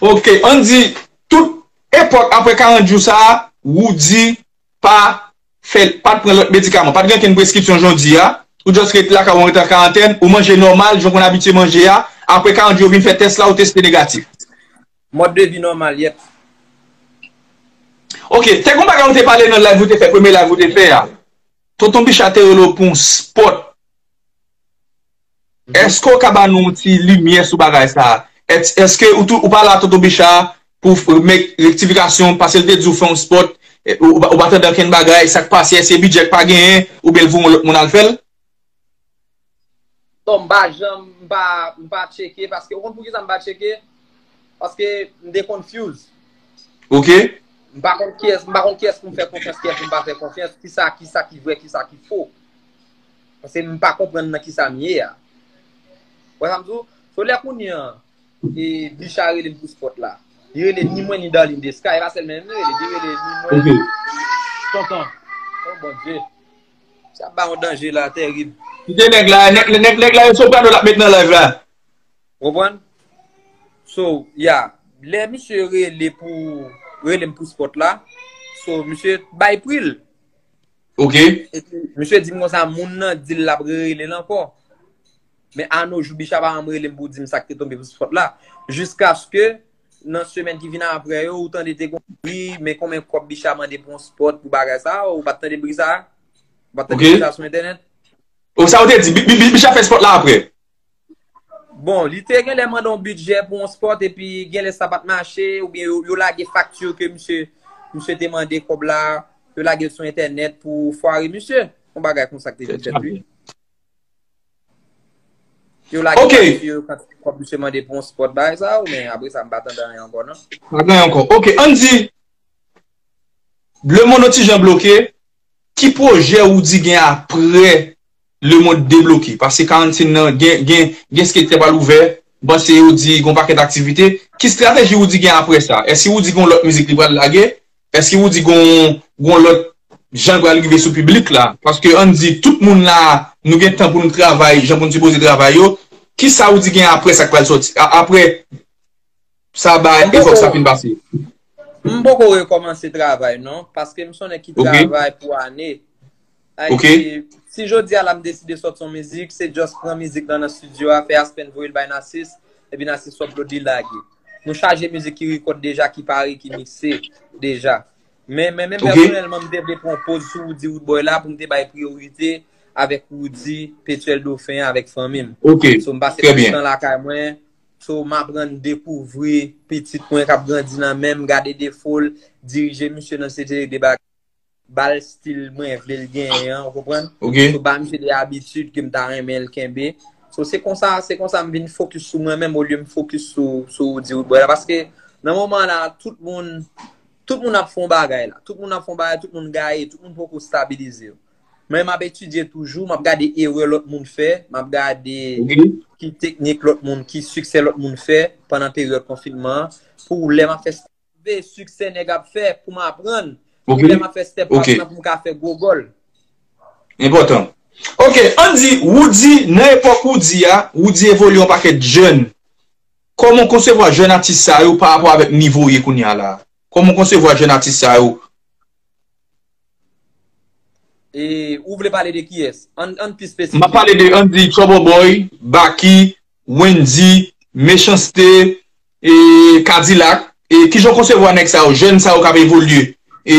Ok, ann di, tout epòk apre karant jou sa a, Roody pa fè, pa t pran lòt medikaman, pa t gen okenn preskripsyon jan w di a, ou just ret lakay ou, ret an karantèn, ou manje nòmal, jan w konn abitye manje a, apre karant jou, ou vin fè tès la, ou teste negatif. Mòd de vi nòmal, yep. Ok, te gon bagay ou te pale nan live ou te fè, premye live ou te fè a. Tonton Bicha te rele w pou yon spòt. Èske w ka ba nou yon ti limyè sou bagay sa a? Èske ou tou, ou pa la Tonton Bicha pou f- make rektifikasyon, paske l te di w fè yon spòt, e, ou, ou pa- ou pa tande ankenn bagay, sa k pase, èske bidjè k pa genyen, oubyen l voye yon lòt moun al fè l? Non, m pa janm, m pa, m pa tcheke, paske ou konn poukisa m pa tcheke? Paske m te confuse. Ok. M pa konn kiyès, m pa konn kiyès pou m fè konfyans, kiyès pou m pa fè konfyans, kisa, kisa ki vrè, kisa ki fo. Paske m pa konprann nan kisa m ye a. Wè sa m di w? So lè kounye an, e, Bicha rele m pou spòt la. Li rele ni mwen ni Darline Desca, e pa sèl mwen menm li rele, li rele ni mwen. Ok. Tonton. Oh Bondye. Sa ba yon danje la, tèrib. Kite nèg la, nèg, nèg, nèg la, e soprano l ap met nan live la. Konprann? So, ya, lè misye rele pou, rele m pou spòt la, so, misye bay pri l. Ok. Epi, misye di m konsa, moun nan di l l ap rerele l ankò. Men a no jou, Bicha pa janm rele m pou di m sa k te tonbe pou spòt la. Jiskaske, nan semèn ki vin apre yo, ou tande te gon bri, men konbyen kòb Bicha mande pou yon spòt, pou bagay sa, ou pa t tande bri sa? Ou pa t tande bri sa sou entènèt? O sa ou te di, Bi- Bi- Bi- Bicha fè spòt la apre? Bon, li te genlè mande yon bidjè pou yon spòt, epi genlè sa pa t mache, oubyen yo, yo lage fakti ke misye, misye te mande kòb la, yo lage l sou entènèt pou fware misye. Yon bagay konsa k te vin fèt, wi. Yo lage Ok. Fakti yo, kantite kòb misye mande pou yon spòt, bagay sa yo, men apre sa, m pa tande anyen ankò, non. Pa gen ankò. Ok, ann di, lemonn yon ti jan bloke, ki pwojè Roody gen apre lemonn debloke? Paske karantin nan, gen, gen, gen sektè pral ouvè, m panse yo di gon pakèt aktivite. Ki estrateji Roody gen apre sa? Èske Roody gon lòt mizik li pral lage? Èske Roody gon, gon lòt jan l pral rive sou piblik la? Paske ann di, tout moun la, nou gen tan pou nou travay, jan pou nou sipoze travay yo. Kisa Roody gen apre sa k pral sòti? A- Apre sa bay M epòk sa poko- fin pase? M poko rekòmanse travay, non, paske m se yon nèg ki Ok. Travay pou ane. Sa Ok. Di, si jodi a la m deside sòti yon mizik, se just pran mizik lan nan estidyo a, fè Aspen voye l bay Nasis, epi Nasis upload li lage. Nou chaje mizik ki rekòd deja, ki pare, ki mikse deja. Men, men, men Ok. Pèsonèlman, m te vle pran yon poz sou Roody Roodboy la pou m te bay priyorite avèk Roody, Petuel Dauphin, avèk fanmi m. Ok. So, m pase Trè plis byen. Tan lakay mwen. So, m aprann dekouvri pitit mwen k ap grandi nan men m, gade defo l, dirije misye nan seri de bagay, ba l stil mwen vle l genyen an, ou konprann? Ok. So, ba misye de abitid ke m ta renmen l kenbe. So, se konsa, se konsa m vin fokis sou mwen menm, olye m fokis sou, sou Roody Roodboy la. Paske, nan moman la, tout moun, Tout moun ap fè yon bagay la. Tout moun ap fè yon bagay, tout moun gaye, tout moun poko stabilize yo. Mwen, m ap etidye toujou, m ap gade erè lòt moun fè, m ap gade ki teknik lòt moun, ki siksè lòt moun fè pandan peryòd konfinman an, pou lè m ap fè step, siksè nèg ap fè, pou m aprann, pou lè m ap fè step pa sa pou m ka fè gwo gòl. Enpòtan. Ok, ann di, Roody, nan epòk Roody a, Roody evolye yon pakèt jèn. Kòman w konsevwa jèn atis sa yo pa rapò avèk nivo w ye kounye a la? Kòman w konsevwa jèn atis sa yo? E, ou vle pale de kiyès? Ann, ann pi espesifik. M ap pale de Andy, Trouble Boy, Baky, Wendy, Mechanste, e, Kadilak. E, kijan w konsevwa nèg sa yo, jèn sa yo k ap evolye? E,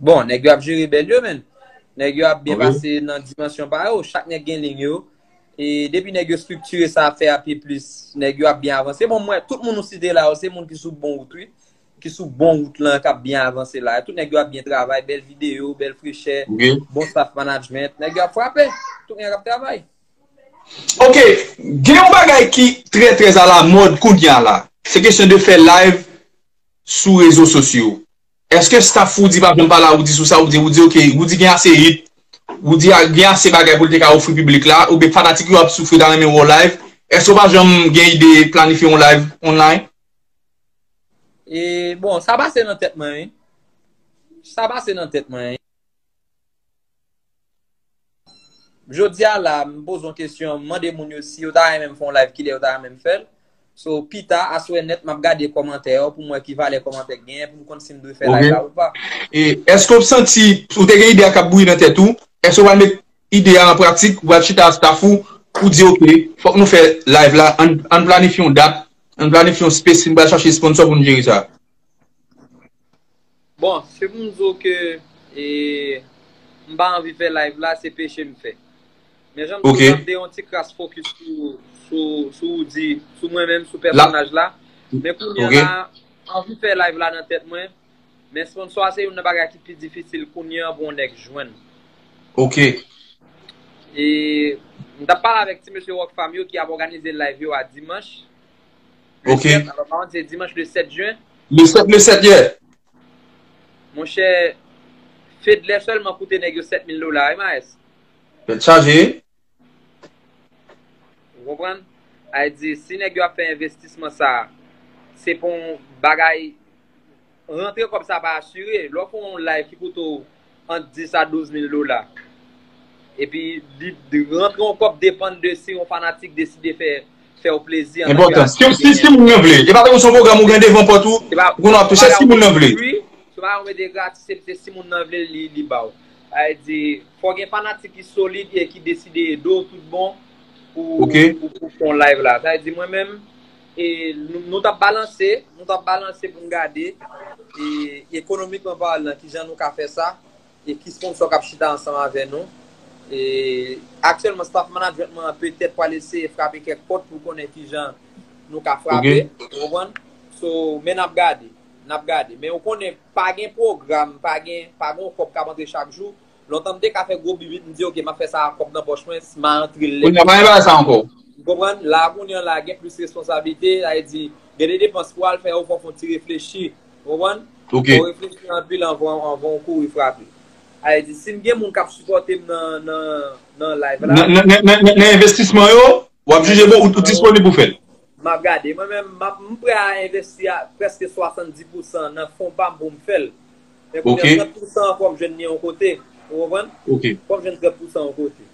Bon, nèg yo ap jere bèl yo, menn. Nèg yo ap byen pase nan dimansyon pa yo. Chak nèg gen liy yo. E depi nèg yo estriktire sa ap fè a pi plis, nèg yo ap byen avanse. Bon, mwen, tout moun ou site la yo, se moun ki sou bon wout, wi. Ki sou bon wout lan, k ap byen avanse la. Tout nèg yo ap byen travay, bèl videyo, bèl frechè, bon staff management. Nèg yo ap frape. Tout nèg ap travay. Ok, gen yon bagay ki trè, trè alamòd kounye a la. Se kesyon de fè live sou rezo sosyo. Èske staff Roody pa janm pale a Roody sou sa? Ou di, ou di, ok, Roody gen ase hit, Roody a, gen ase bagay pou l te ka ofri piblik la, oubyen fanatik yo ap soufri, ta renmen wè w live. Èske w pa janm gen ide planifye yon live online? E, bon, sa pase nan tèt mwen, wi. Sa pase nan tèt mwen, wi. Jodi a la, m poze yon kesyon, m mande moun yo si yo ta renmen m fè yon live, kilè yo ta renmen m fè l. So, pita, aswè nèt, m ap gade kòmantè yo pou m wè ki valè kòmantè k genyen, pou m konn si m dwe fè live la ou pa. E èske w santi, ou te gen ide a k ap bouyi nan tèt ou, èske w pral met ide a an pratik, ou pral chita ak staff ou, ou di, ok, fòk nou fè live la, ann, ann planifye yon dat, ann planifye yon space, m pral chache sponsor pou n jere sa? Bon, se pou m di w ke e, m pa anvi fè live la, se peche m fè. Men jan m di w, m te yon ti kras fokis sou, sou, sou Roody, sou mwen menm, sou pèsonaj la. Men kounye a la, m anvi fè live la nan tèt mwen. Men sponsor a se youn nan bagay ki pi difisil kounye a pou yon nèg jwenn. Ok. E m t ap pale avèk ti mesye Rockfam yo ki ap òganize live yo a dimanch. Le sèt, alò, pa kont se dimanch le sèt jen. Le sèt, le sèt, yeah. Monchè, Fedlè sèlman koute nèg yo sèt mil dola, wi, Maes. Tèt chaje. Ou konprann? Sa vle di, si nèg yo ap fè envestisman sa, se pou yon bagay, rantre kòb sa pa asire. Lè w fè yon live ki koute w ant dis a douz mil dola, epi li rantre yon kòb, depann de si yon fanatik deside fè, fè w plezi antanke atis. Enpòtan. Si, si, si moun nan vle. E pa tankou se yon pwogram ou gen devan pòt ou, ou konn w ap touche, si moun nan vle. Si w pa mete gratis, se, se si moun nan vle, li, li ba w. Sa vle di, fò gen fanatik ki solid e ki deside ede w tout bon pou, pou, pou fè yon live la. Sa vle di, mwen menm, e, nou, nou t ap balanse, nou t ap balanse pou n gade, e, ekonomikman palan, kijan nou ka fè sa, e ki sponsor k ap chita ansanm avè nou. E, aktyèlman, staff management mwen an petèt pral eseye frape kèk pòt pou konnen kijan nou ka frape, ou konprann? So, men n ap gade, n ap gade. Men ou konnen, pa gen pwogram, pa gen, pa gen yon kòb k ap antre chak jou. Lontan m te ka fè gwo bibit, m di, ok, m ap fè sa ak kòb nan pòch mwen, m a antre l lè. Kounye a, pa gen bagay sa ankò. Ou konprann? La, kounye a la, gen plis responsablite, sa vle di, gen de depans pou w al fè, ou fò w fè yon ti reflechi. Ou konprann? Ok. Fò w reflechi anpil anvan, anvan w kouri frape. Sa vle di, si m gen moun k ap sipòte m nan, nan, nan live la. Nan, nan, nan, nan, nan envestisman yo, w ap jije bon, ou, ou disponib pou fè l. M ap gade. Mwen menm, m ap, m prè a envesti a prèske swasanndis pousan nan fon pa m pou m fè l. Men kounye a, trant pousan an, fò m jwenn li yon kote. Ou konprann? Fò m jwenn trant pousan yon kote.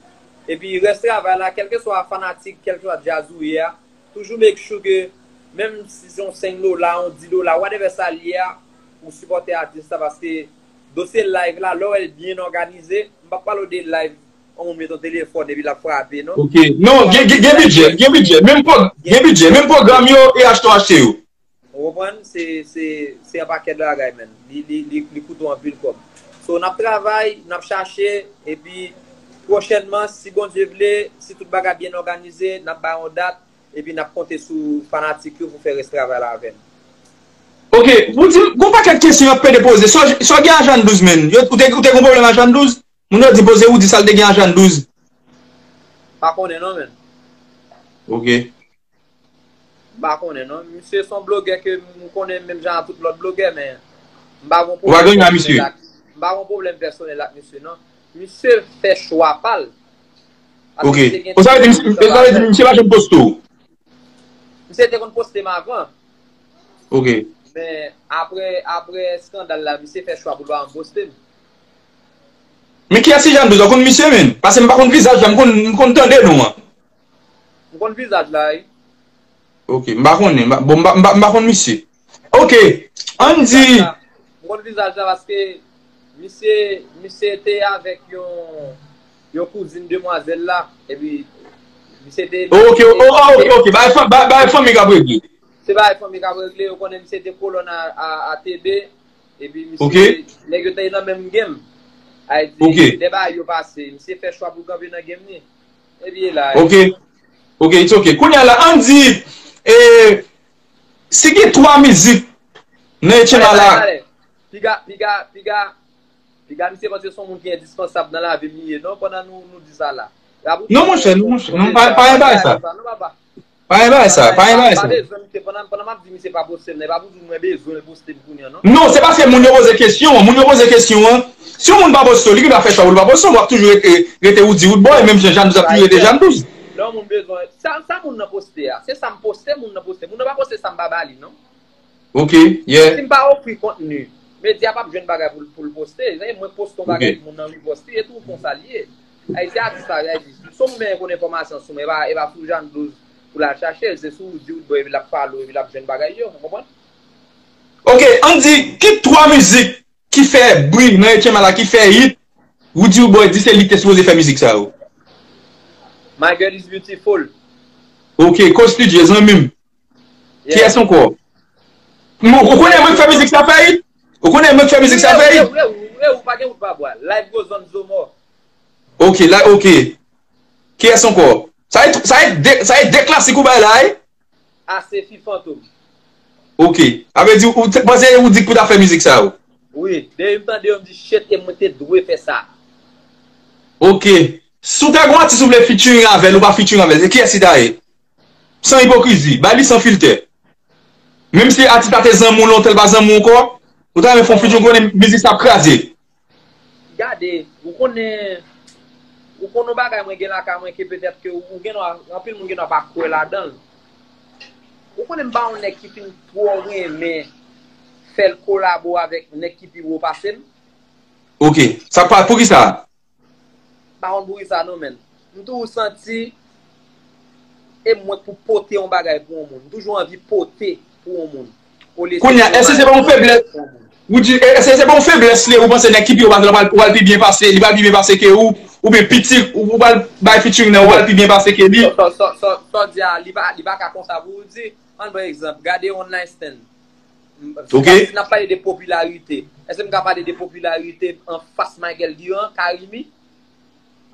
Epi rès travay la, kèlkeswa fanatik, kèlkeswa djaz ou ye a, toujou make sure ke, menm si se yon senk dola, yon dis dola, whatever sa l ye a, ou sipòte atis la, paske dosye live la, lè w wè l byen òganize, m p ap pale w de live yon moun met yon telefòn epi l ap frape, non. Ok. Non, gen, gen, gen bidjè, gen bidjè. Menm pwog-, gen bidjè. Menm pwogram yo e achte w achte yo. Ou konprann? Se, se, se yon pakèt bagay, menn. Li, li, li, li koute w anpil kòb. So, n ap travay, n ap chache, epi pwochènman, si Bondye vle, si tout bagay byen òganize, n ap bay yon dat, epi n ap konte sou fanatik yo pou fè rès travay la avè n. Ok, pou di m, gon pakèt kesyon y ap pede poze. Sa w, sa w gen a Jeanne Douze, menn? Yo, ou te, ou te gon pwoblèm a Jeanne Douze? Moun yo di poze Roody sa l te gen a Jeanne Douze. Pa konnen non, menn. Ok. M pa konnen non. Misye se yon blogè ke m konnen menm jan ak tout lòt blogè, men m pa gen yon pwoblèm pèsonèl ak, m pa gen yon pwoblèm pèsonèl ak misye non. Misye fè chwa pa l. Paske misye gen... Ok. Sa vle di, sa vle di misye pa janm poste w? Misye te konn poste m avan. Ok. Men apre, apre eskandal la, misye fè chwa pou l pa janm poste m. Men kiyès ki Jean Douze? Ou konn misye menm? Paske m pa konn vizaj la, m konn, m konn tande non an. M konn vizaj la, wi. Ok, m pa konnen. M pa, bon, m pa, m pa, m pa konn misye. Ok, ann di. M konn vizaj la paske misye, misye te avèk yon, yon kouzin demwazèl la. Epi, misye te... Ok, ok, ok, ok. Bagay fanmi k ap regle. Se bagay fanmi k ap regle. Ou konnen misye te kolòn a, a, a T B. Epi misye, nèg yo te nan menm game. Sa vle di, lè bagay yo pase, misye fè chwa pou l kanpe nan game li. Epi e la. Ok. Ok, it's ok. Kounye a la, ann di, e, si gen twa mizik nan H M A la. Piga, piga, piga, piga, misye panse se yon moun ki endispansab nan lavi m li ye, non, pandan nou, nou di sa la. Non, monchè, non, monchè. Non, pa, pa gen bagay sa. Non, papa. Pa gen bagay sa, pa gen bagay sa. Pa bezwen misye, pandan, pandan m ap di misye pa poste m nan, e pa pou di mwen bezwen l poste m kounye a, non. Non, se paske moun yo poze kesyon an, moun yo poze kesyon an. Si yon moun pa poste w, li gen dwa fè chwa pou l pa poste w, w ap toujou rete, rete Roody Roodboy, menm jan Jean Douze ap toujou rete Jean Douze. Lè yon moun bezwen, sa, sa moun nan poste a, se sa m poste, moun nan poste. Moun nan pa poste sa m pa ba li, non. Ok, yeah. Si m pa ofri kontni, medya p ap jwenn bagay pou l, pou l poste. Mwen poste yon bagay, moun nan reposte, e tou konsa l ye. Ayiti atis la, ayiti. Si yon moun konnen enfòmasyon sou mwen, e pa, e pa sou Jean Douze pou l al chache l, se sou Roody Roodboy epi l ap follow, epi l ap jwenn bagay yo, ou konprann? Ok, ann di, ki twa mizik ki fè bri nan H M A la, ki fè hit, Roody Roodboy di se li ki te sipoze fè mizik sa yo? My Girl Is Beautiful. Ok, Coach P J, zanmi m. Kiyès ankò? Ou konnen mwen k fè mizik sa fè hit? Ou konnen mwen k fè mizik sa fè hit? Ou pa gen wout pa bwa. Life goes on, Zomo. Ok, la, ok. Kiyès ankò? Sa e, sa e de, sa e de klasik ou bay la, wi? Asefi Fantom. Ok. Sa vle di, ou te panse Roody k pou ta fè mizik sa yo? Wi. Depi m tande yo, m di, shit, e mwen te dwe fè sa. Ok. Si w ta gen yon atis ou vle featuring avè l, ou pa featuring avè l, se kiyès li ta ye? San ipokrizi, bay li san filtè. Menm si atis la te zanmi w lontan, l pa zanmi w ankò, ou ta renmen fè yon feat, ou konnen mizik sa ap kraze. Gade, ou konnen, ou konnen yon bagay mwen gen lakay mwen ke petèt ke ou, ou gen dwa, anpil moun gen dwa pa kwè ladan l. Ou konnen m pa yon nèg ki fin twò renmen fè l kolabo avèk nèg ki pi wo pase m. Ok, sa pa, poukisa? Pa konn poukisa non, menn. M toujou santi e mwen k pou pote yon bagay pou yon moun. M toujou anvi pote pou yon moun. Olye se... Kounye a, èske se pa yon feblès? Ou di, èske se pa yon feblès li, ou panse nèg ki pi wo pase l pral, pral pi byen pase, li pral pi byen pase ke ou, oubyen piti, ou, ou pral bay featuring nan, ou pral pi byen pase ke li? Sa, sa, sa, sa, sa w di a, li pa, li pa ka konsa pou ou di. Ann pran egzanp, gade One Night Stand. Ok. Si n ap pale de popilarite, èske m ka pale de popilarite anfas Michael Durant, Karimi?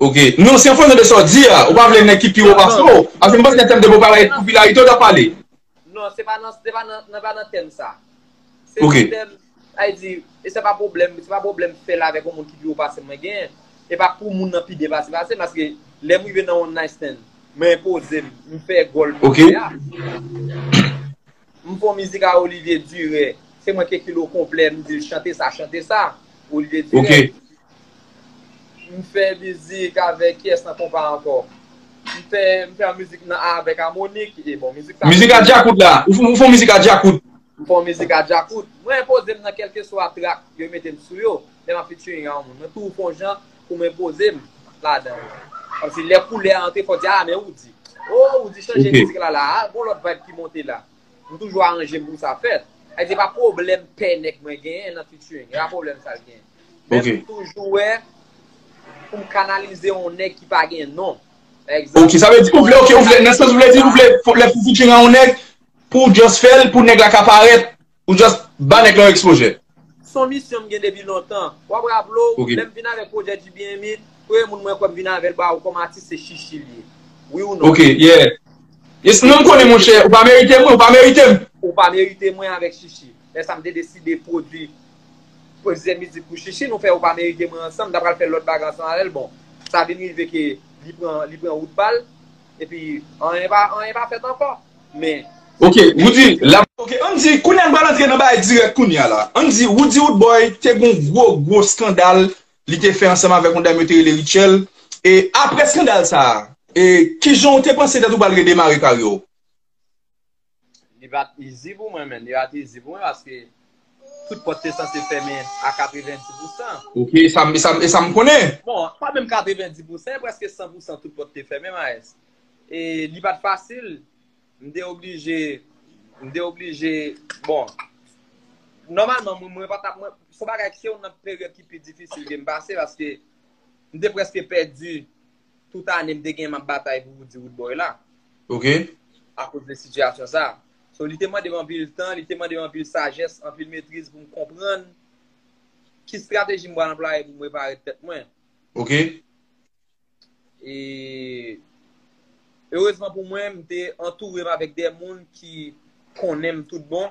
Ok. Non, se an fonksyon de sa w di a. Ou pa vle nèg ki pi wo pase w. Paske m panse an tèm de popilarite, popilarite w t ap pale. Non, se pa nan, se pa nan, nan, pa nan tèm sa. Se nan tèm, sa vle di, e se pa pwoblèm, se pa pwoblèm fè l avèk yon moun ki pi wo pase m mwen genyen. E pa pou moun nan pi byen pase, pase m, paske lè m rive nan One Night Stand, mwen enpoze m, m fè gòl mwen fè a. M fè yon mizik a Olivier Duré. Se mwen ki ekri l okonplè, m di l chante sa, chante sa. Olivier Duré. M fè mizik avèk kiyès nan konpa ankò? M fè, m fè yon mizik nan, avèk Harmonik. E bon, mizik sa... Mizik a Djakout la. Ou fè, ou fè yon mizik a Djakout. M fè yon mizik a Djakout. Mwen enpoze m nan kèlkeswa trak yo mete m sou yo. Lè m ap featuring a yon moun, mwen toujou fè yon jan pou m enpoze m ladan yo. Kòmsi lè koulè a antre, fò w di, a, men Roody. O, Roody chanje mizik la, la. A, gon lòt vibe ki monte la. M toujou aranje m pou sa fèt. Sa vle di, e pa pwoblèm pè nèg mwen genyen nan featuring. E pa pwoblèm sa l genyen. Men m toujou wè pou m kanalize yon nèg ki pa gen non. Pa egzanp... Ok, sa vle di, ou vle, ok, ou vle, nan sans ou vle di, ou vle, fò, lè pou featuring a yon nèg, pou w just fè l, pou nèg la ka parèt, ou just ba nèg la yon exposure. Se yon misyon m gen depi lontan. W ap raple w, lè m vin avèk pwojè G B M Hit, premye moun mwen kwè m vin avè l ba ou kòm atis, se Chichi l ye. Wi ou non? Ok, yeah. Yes, non, m konnen, monchè, ou pa merite mwen, ou pa merite m. Ou pa merite mwen avèk Chichi. Lè sa m te deside pwodui plizyè mizik pou Chichi, nou fè Ou Pa Merite Mwen ansanm, n ta pral fè lòt bagay ansanm avè l. Bon, sa vin rive ke li pran, li pran wout pa l, epi anyen pa, anyen pa fèt ankò. Men, Ok, Roody, la, ok, ann di, kounye a n pral antre nan bagay dirèk kounye a la. Ann di, Roody Roodboy te gon gwo, gwo skandal li te fè ansanm avèk yon dam yo te rele Rutshelle. E apre skandal sa a, e kijan w te panse tèt ou pral redemare karyè w? Li pa t easy pou mwen, men. Li pa t easy pou mwen paske tout pòt te sanse fèmen a katrevenndis pousan. Ok, e sa, e sa, e sa m konnen. Bon, pa menm katrevenndis pousan, e prèske san pousan tout pòt te fèmen, Maes. E li pa t fasil. M te oblije, m te oblije, bon, nòmalman, mwen, mwen pa t ap, mwen, se yon bagay ki se youn nan peryòd ki pi difisil ke m pase, paske m te prèske pèdi tout ane m te gen m ap batay pou Roody Roodboy la. Ok. Akoz de sitiyasyon sa. So, li te mande m anpil tan, li te mande m anpil sajès, anpil metriz pou m konprann ki estrateji m pral anplwaye pou m repare tèt mwen. Ok. E erezman pou mwen, m te antoure m avèk de moun ki konnen m tout bon,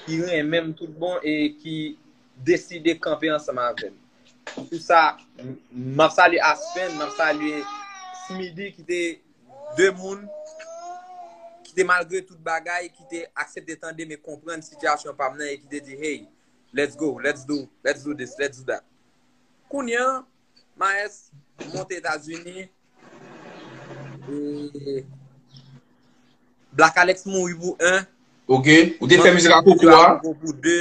ki renmen m tout bon e ki deside kanpe ansanm avè m. Sou sa, m ap salye Aspen, m ap salye Smidy ki te de moun ki te malgre tout bagay, ki te aksepte tande m e konprann sitiyasyon pa m nan e ki te di, hey, let's go, let's do, let's do this, let's do that. Kounye a, Maes monte Etazini, e Black Alex mouri pou en. Ok. Ou te fè mizik a Koko a? Pou de.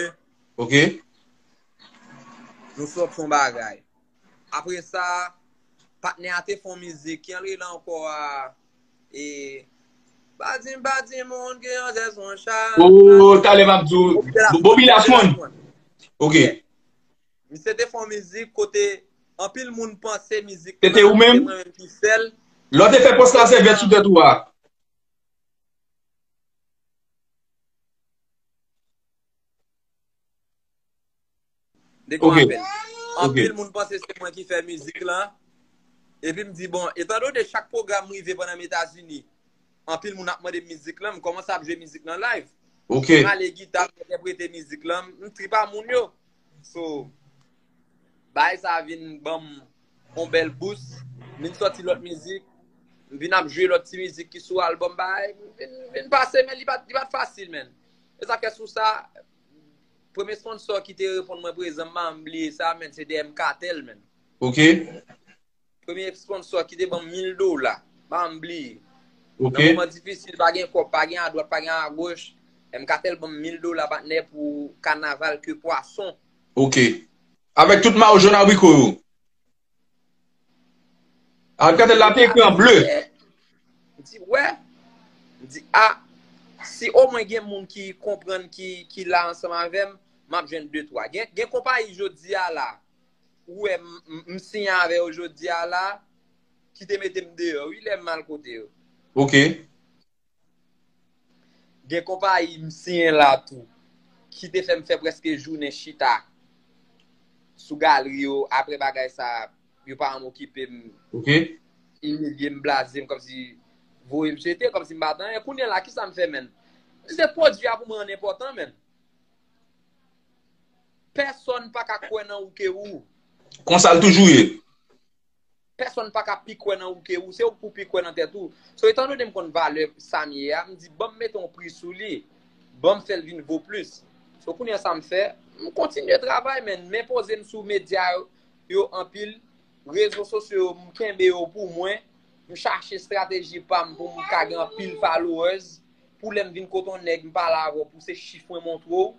Ok. Nou sot son bagay. Apre sa, patnè a te fon mizik. Ki an rele ankò a? E, pa di m, pa di moun ki yon zès yon cha. Oh, talè m ap di w. Bobby Last One. Ok. Misye te fon mizik kote anpil moun panse mizik Se te ou menm? Mwen menm ki fè l. Lè w te fè pòs la sèvyèt sou tèt ou a. De kon apèl. Anpil moun panse se mwen ki fè mizik lan. Epi m di, bon, etan done chak pwogram m rive pandan m Etazini, anpil moun ap mande m mizik lan, m kòmanse ap jwe mizik lan live. Ok. M ale gita, m entèprete mizik lan, m trip a moun yo. So, bagay sa vin ban m yon bèl boost. M vin sòti lòt mizik, m vin ap jwe lòt ti mizik ki sou albòm bagay. M vin, vin pase, men li pa t, li pa t fasil, men. E sa fè sou sa, premye sponsò ki te reponn mwen prezan, m pa janm bliye sa, men, se te M Kartel, men. Ok. Premye sponsò ki te ban m mil dola, m pa janm bliye. Ok. Nan moman difisil, pa gen kòb, pa gen adwat, pa gen agoch, M Kartel ban m mil dola, patnè, pou kanaval ke pwason. Ok. Avèk tout mayo jòn abriko yo. Avèk M Kartel la te ekri an ble. M di, wè. M di, a, si omwen gen moun ki konprann, ki, ki la ansanm avè m, m ap jwenn de twa. Gen, gen konpayi jodi a la, ou wè m, m, m siyen avè yo jodi a la, ki te mete m deyò, wi, lè m al kote yo. Ok. Gen konpayi m siyen la tou, ki te fè m fè prèske jounen chita sou galri yo, apre bagay sa, yo pa janm okipe m. Ok. Imilye m, blaze m, kòmsi voye m jete, kòmsi m pa t anyen. Kounye a la, kisa m fè, menn? Se pwodui a pou mwen an enpòtan, menn. Pèsonn pa ka kwè nan ou ke ou. Konsa l toujou ye. Pèsonn pa ka pi kwè nan ou ke ou. Se ou k pou pi kwè nan tèt ou. So, etan done m konn valè sa m ye a, m di, ban m mete yon pri sou li. Ban m fè l vin vo plis. So, kounye a sa m fè, m kontinye travay, menn. M enpoze m sou medya yo, yo anpil. Rezo sosyo yo, m kenbe yo pou mwen. M chache estrateji pa m pou m ka gen anpil followers. Pou lè m vin kote yon nèg, m pale avè w, pou se chif mwen montre w.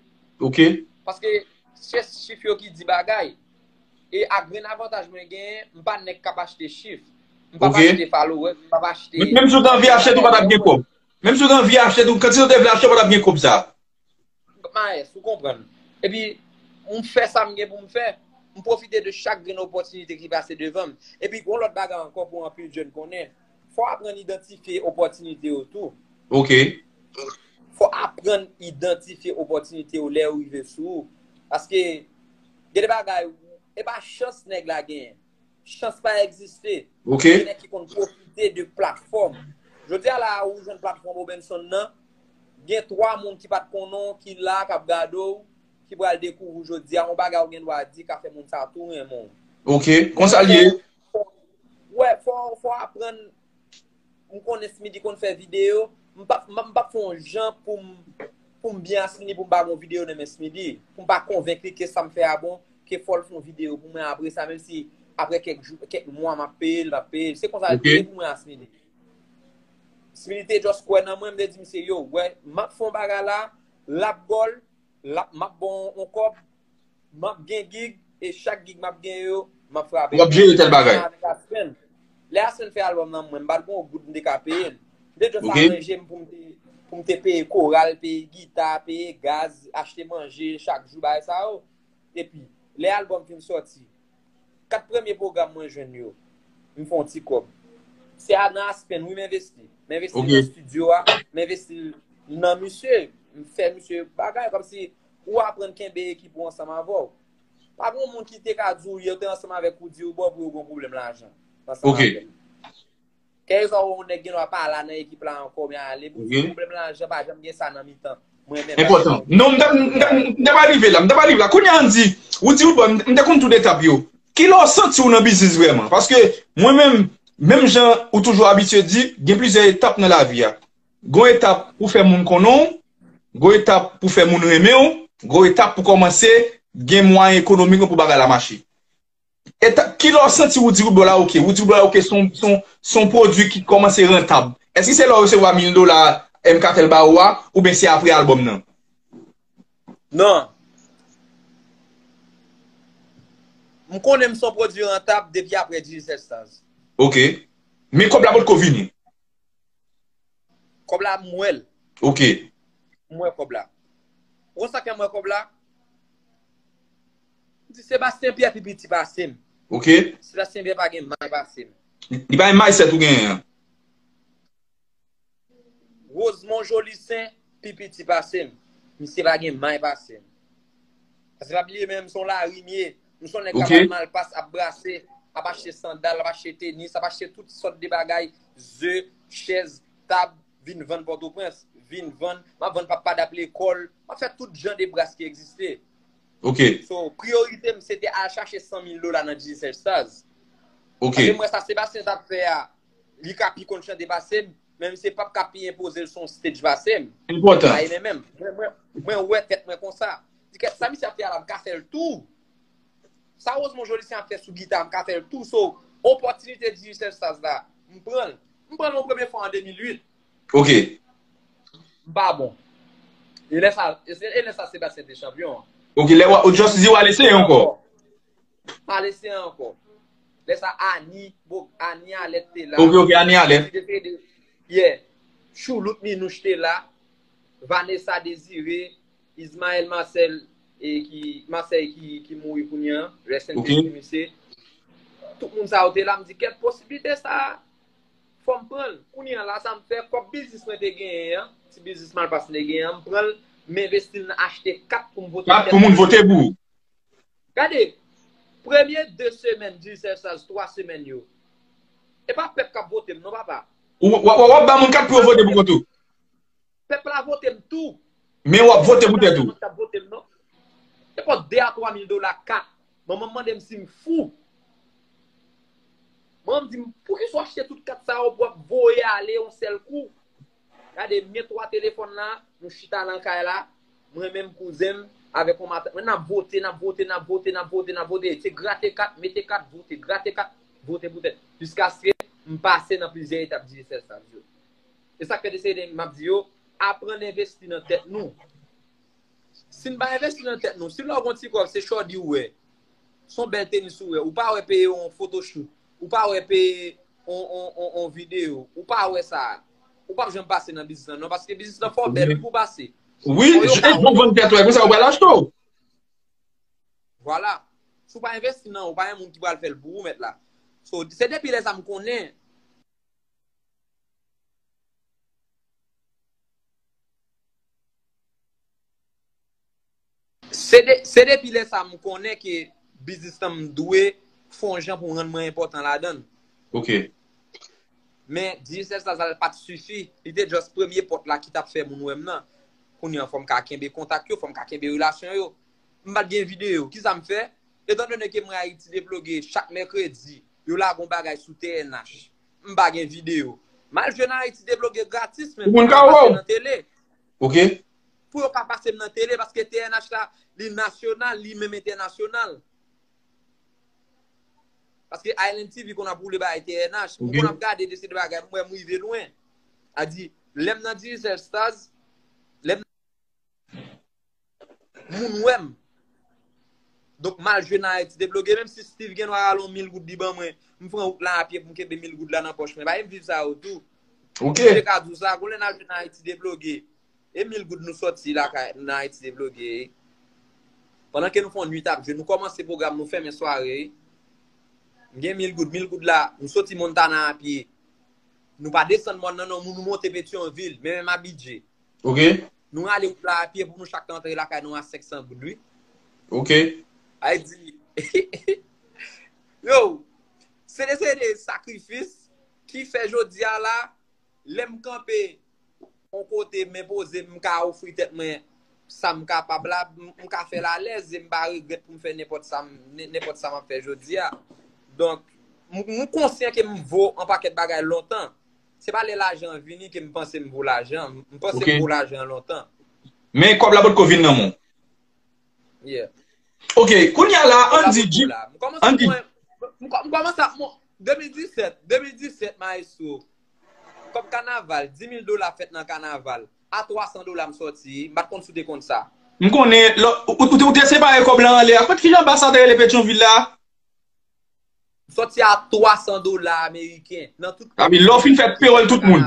Ok. Paske se chif yo ki di bagay. E ak grenn avantaj mwen genyen, m pa nèg k ap achte chif. M p ap Ok. Achte followers, m p ap achte. Menm si w te anvi achte tou, pa t ap gen kòb. Menm si w te anvi achte tou, kantite w te vle achte, pa t ap gen kòb sa. Maes, ou konprann. Epi, m fè sa m gen pou m fè. M pwofite de chak grenn opòtinite ki pase devan m. Epi, gon lòt bagay ankò pou anpil jèn konnen. Fò w aprann idantifye opòtinite yo tou. Ok. Fò w aprann idantifye opòtinite yo lè yo rive sou ou. Paske, gen de bagay, e pa chans nèg la genyen. Chans pa egziste. Ok. Gen nèg ki konn pwofite de platfòm. Jodi a la, ou jwenn platfòm Robenson nan, gen twa moun ki pa t konnen w, ki la, k ap gade w, ki pral dekouvri w jodi a, yon bagay ou gen dwa di ka fè moun sa tou renmen w. Ok. Konsa l ye. Wè, fò, fò aprann. M konnen Smidy konn fè videyo, m p ap, m p ap fè yon jan pou m, pou m byen a Smilly, pou m pa gen yon videyo nan men Smilly, pou m pa konvenk li ke sa m fè a bon, ke fò l fè yon videyo pou mwen apre sa, menm si apre kèk jou, kèk mwa m ap peye l, m ap peye l. Se konsa l te ye pou mwen a Smilly. Smilly te just kwè nan mwen, m te di misye, yo, wè, m ap fè yon bagay la, l ap gòl, l ap, m ap ba w yon kòb, m ap gen gig, e chak gig m ap gen yo, m ap frape. W ap jere tèl bagay. Avèk Aspen. Lè Aspen fè albòm nan mwen, m pa t gen yon goud m te ka peye l. M te just aranje m pou m te, pou m te peye koral, peye gita, peye gaz, achte manje chak jou, bagay sa yo. Epi, lè albòm fin sòti, kat premye pwogram mwen jwenn yo, m fè yon ti kòb. Se a nan Aspen, wi, m envesti. M envesti nan estidyo a, m envesti nan misye, m fè misye bagay, kòmsi ou aprann kenbe ekip ou ansanm avè w. Pa gen yon moun ki te ka di w, yo te ansanm avèk ou, di w, bon, pou yo gen pwoblèm lajan ansanm avè l. Kèlkeswa yon nèg gen dwa pa la nan ekip la ankò, men ale pou di pwoblèm lajan pa janm gen sa nan mitan mwen menm. Enpòtan. Non, m t ap, m t ap, m t ap rive la, m t ap rive la. Kounye a, Andy, ou di ou bon, m te konn tout etap yo. Ki lè w santi w nan biznis vrèman? Paske mwen menm, menm jan ou toujou abitye di, gen plizyè etap nan lavi a. Gon etap pou fè moun konnen w, gon etap pou fè moun renmen w, gon etap pou kòmanse gen mwayen ekonomik pou bagay la mache. Etap, ki lè w santi Roody Roodboy la oke? Roody Roodboy la oke, se yon, se yon, se yon pwodui ki kòmanse rantab. Èske se lè w resevwa mil dola M Kartel ba ou a, oubyen se apre albòm nan? Non. M konnen m se yon pwodui rantab depi apre Digicel Stars. Oke. Men kòb la potko vini. Kòb la, m wè l. Oke. M wè kòb la. Ou konn sa k fè m wè kòb la? M di Sebastien Pierre pi piti pase m. Oke. Sebastien Pierre pa gen may pase m. Li pa gen may sèt ou genyen an. Rosemond Jolicin pi piti pase m. Misye pa gen may pase m. Paske pa bliye menm, m se yon lari m ye. M se yon nèg k ap al Malpas, ap brase, ap achte sandal, ap achte tenis, ap achte tout sòt de bagay, ze, chèz, tab, vin vann Pòtoprens, vin vann, m ap vann pap padap lekòl, m ap fè tout jan de bras ki egziste. Oke. So, priyorite m, se te al chache san mil dola nan Digicel Stars. Oke. Paske m wè sa Sebastien t ap fè a, li ka pi konn chante pase m, men misye p ap ka pi enpoze l sou yon stage pase m. Enpòtan. Sa e men menm. Mwen, mwen, mwen wè tèt mwen konsa. Di kèt, sa misye ap fè a la, m ka fè l tou. Sa Rosemond Jolicin ap fè sou gita, m ka fè l tou. So, opòtinite Digicel Stars la, m pran l. M pran l yon premye fwa an de mil uit. Oke. M pa bon. E lè sa, e se, e lè sa Sebastien te chanpyon an. Oke, lè w, ou just di w al eseye ankò. M al eseye ankò. Lè sa Ani, bon, Ani Alèt te la. Oke, oke, Ani Alèt. Li te fè de, yeah. Choulout Minouche te la. Vanessa Désiré, Ismaël Marcel, e ki, Marcel ki, ki mouri kounye a. Rest in peace pou misye. Tout moun sa yo te la, m di, kèt posiblite sa, fò m pran l. Kounye a la, sa m fè, kòb biznis mwen te genyen an, ti biznis Malpas mwen te genyen an, m pran l, m envesti l nan achte kat pou m vote. Kat pou moun vote pou ou. Gade, premye de semèn, Digicel Stars, twa semèn yo, e pa pèp k ap vote m non, papa. Ou, w ap, w ap ba moun kat pou yo vote pou kont ou. Pèp la vote m tou. Men w ap vote pou tèt ou. Pèp la vote m non. Se pa de a twa mil dola kat. Manman m mande m si m fou. Manman m di m, poukisa w achte tout kat sa yo pou w ap voye ale yon sèl kou? Gade, m gen twa telefòn la, nou chita nan kay la, mwen menm, kouzen m, avèk yon matant mwen, n ap vote, n ap vote, n ap vote, n ap vote, n ap vote. Se grate kat, mete kat, vote, grate kat, vote poutèt. Jiskaske m pase nan plizyè etap Digicel Stars yo. E sa k fè de seri de m ap di yo, aprann envesti nan tèt nou. Si n pa envesti nan tèt nou, si lè w gon ti kòb, se chòdi ou wè. Se yon bèl tenis ou wè. Ou pa wè peye yon photoshoot. Ou pa wè peye yon, yon, yon, yon videyo. Ou pa wè sa. Ou p ap janm pase nan biznis lan non, paske biznis lan fò w bèl pou w pase. Wi, fò yo ka vann tèt ou, konsa yo pral achte w. Vwala. Si w pa envesti nan ou, pa gen moun ki pral fè l pou ou, mèt la. So, se depi lè sa m konnen. Se de, se depi lè sa m konnen ke biznis lan m dwe fè yon jan pou rann mwen enpòtan ladan l. Ok. Men Digicel Stars la pa t sifi. Li te just premye pòt la ki t ap fè moun wè m nan. Kounye a, fò m ka kenbe kontak yo, fò m ka kenbe relasyon yo. M pa t gen videyo. Kisa m fè? Etandone ke mwen Ayiti deploge chak mèkredi, yo lage yon bagay sou T N H. M pa gen videyo. M al jwe nan Ayiti Debloge gratis, men pou yo pa pase m nan tele. Ok. Pou yo pa pase m nan tele, paske T N H la, li nasyonal, li menm entènasyonal. Paske Island T V konn ap woule bay T N H. M konn ap gade de se de bagay, m wè m rive lwen. A di, lè m nan Digicel Stars, lè m moun wè m. Donk, m al jwe nan Ayiti Debloge, menm si Steve gen dwa rale yon mil goud li ban mwen, m pran wout la apye pou m kenbe mil goud la nan pòch mwen. Bagay m viv sa yo tou. Ok. M te ka di w sa, gon lè n al jwe nan Ayiti Debloge. E mil goud nou sòti lakay, nan Ayiti Debloge. Pandan ke nou fè yon nuit ap jwe, nou kòmanse pwogram, nou fèmen sware. M gen mil goud, mil goud la, nou soti Montana apye. Nou pa desann mòn nan non, nou monte Petyonvil, men menm a bidje. Ok. Nou rale wout la apye pou nou chak te antre lakay nou a senk san goud, wi. Ok. Ay di, yo, se de, se de sakrifis ki fè jodi a la, lè m kanpe yon kote, m enpoze m, m ka ofri tèt mwen sa m kapab la, m, m ka fè l alèz e m pa regrèt pou m fè nenpòt sa m, nen-, nenpòt sa m ap fè jodi a. Donk, m, m konsyan ke m vo yon pakèt bagay lontan. Se pa lè lajan an vini ke m panse m vo lajan. M panse m vo lajan an lontan. Men kòb la potko vin nan men w. Yeah. Ok, kounye a la, ann di, m kòmanse ap mwen, m kò-, m kòmanse ap mwen, de mil disèt, de mil disèt, maestro. Kòb kanaval, di mil dola fèt nan kanaval. A twa san dola m sòti, m pa t konn si w te konn sa. M konnen, lò, ou, ou, ou te separe kòb la anlè a. Kot ki jan bas sa te rele Petyonvil la? M sòti a twa san dola ameriken nan tout kanaval. Sa vle di lè w fin fè peyòl tout moun.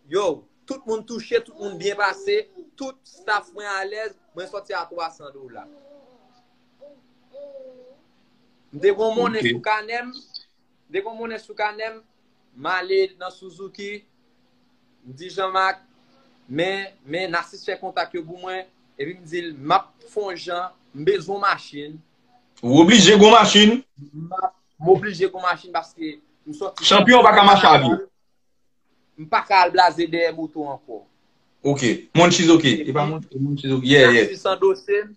Yo, tout moun touche, tout moun byen pase, tout staff mwen alèz, mwen sòti a twa san dola. M te gon monnen sou kanè m, m te gon monnen sou kanè m, m ale nan Suzuki, m di Jean Marc, men, men Narcisse fè kontak yo pou mwen, epi m di l, m ap fè yon jan, m bezwen yon machin. Ou oblije gon machin. M ap, m oblije gon machin paske m sòti. Chanpyon pa ka mache a pye. M pa ka al blaze dèyè moto ankò. Ok. Monchiz ok. E pa Monchiz ok. Yeah, yeah. Narcisse andose m.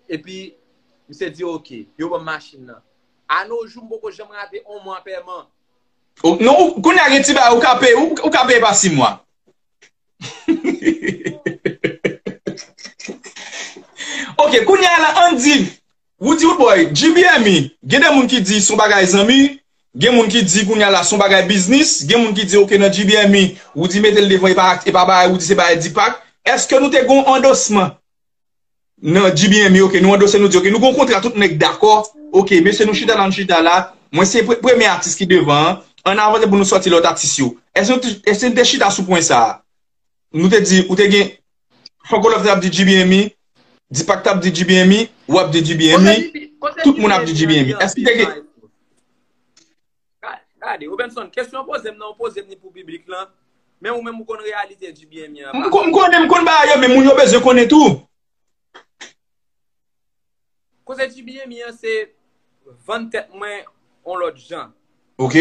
Epi, misye di ok. Yo ban m machin nan. A no jou, m poko janm rate yon mwa pèman. Oh, non, ou, kounye a gen ti bagay, ou ka peye, ou, ou ka peye pa sis mwa. Ok, kounye a la, ann di, Roody Roodboy, G B M E, gen de moun ki di se yon bagay zanmi, gen moun ki di kounye a la se yon bagay biznis, gen moun ki di ok nan G B M E, Roody mete l devan e pa, e pa bagay Roody se bagay Deepack. Èske nou te gen yon andosman nan G B M E, ok, nou andose, nou di, ok, nou gon kontra, tout nèg dakò, ok, mesye, nou chita la, nou chita la, mwen se pre-, premye atis ki devan an, ann avanse pou nou sòti lòt atis yo. Èske nou te, èske nou te chita sou pwen sa a? Nou te di, ou te gen, Franco Love t ap di G B M E, Deepack t ap di G B M E, w ap di G B M E, tout moun ap di G B M E. Èske te gen Gade, Robenson, kesyon w poze m nan, w poze m li pou piblik lan. Men ou menm ou konn reyalite G B M E an. M ko-, m konnen, m konn bagay yo, men moun yo bezwen konnen tou. Koze G B M E an se vann tèt mwen yon lòt jan. Ok.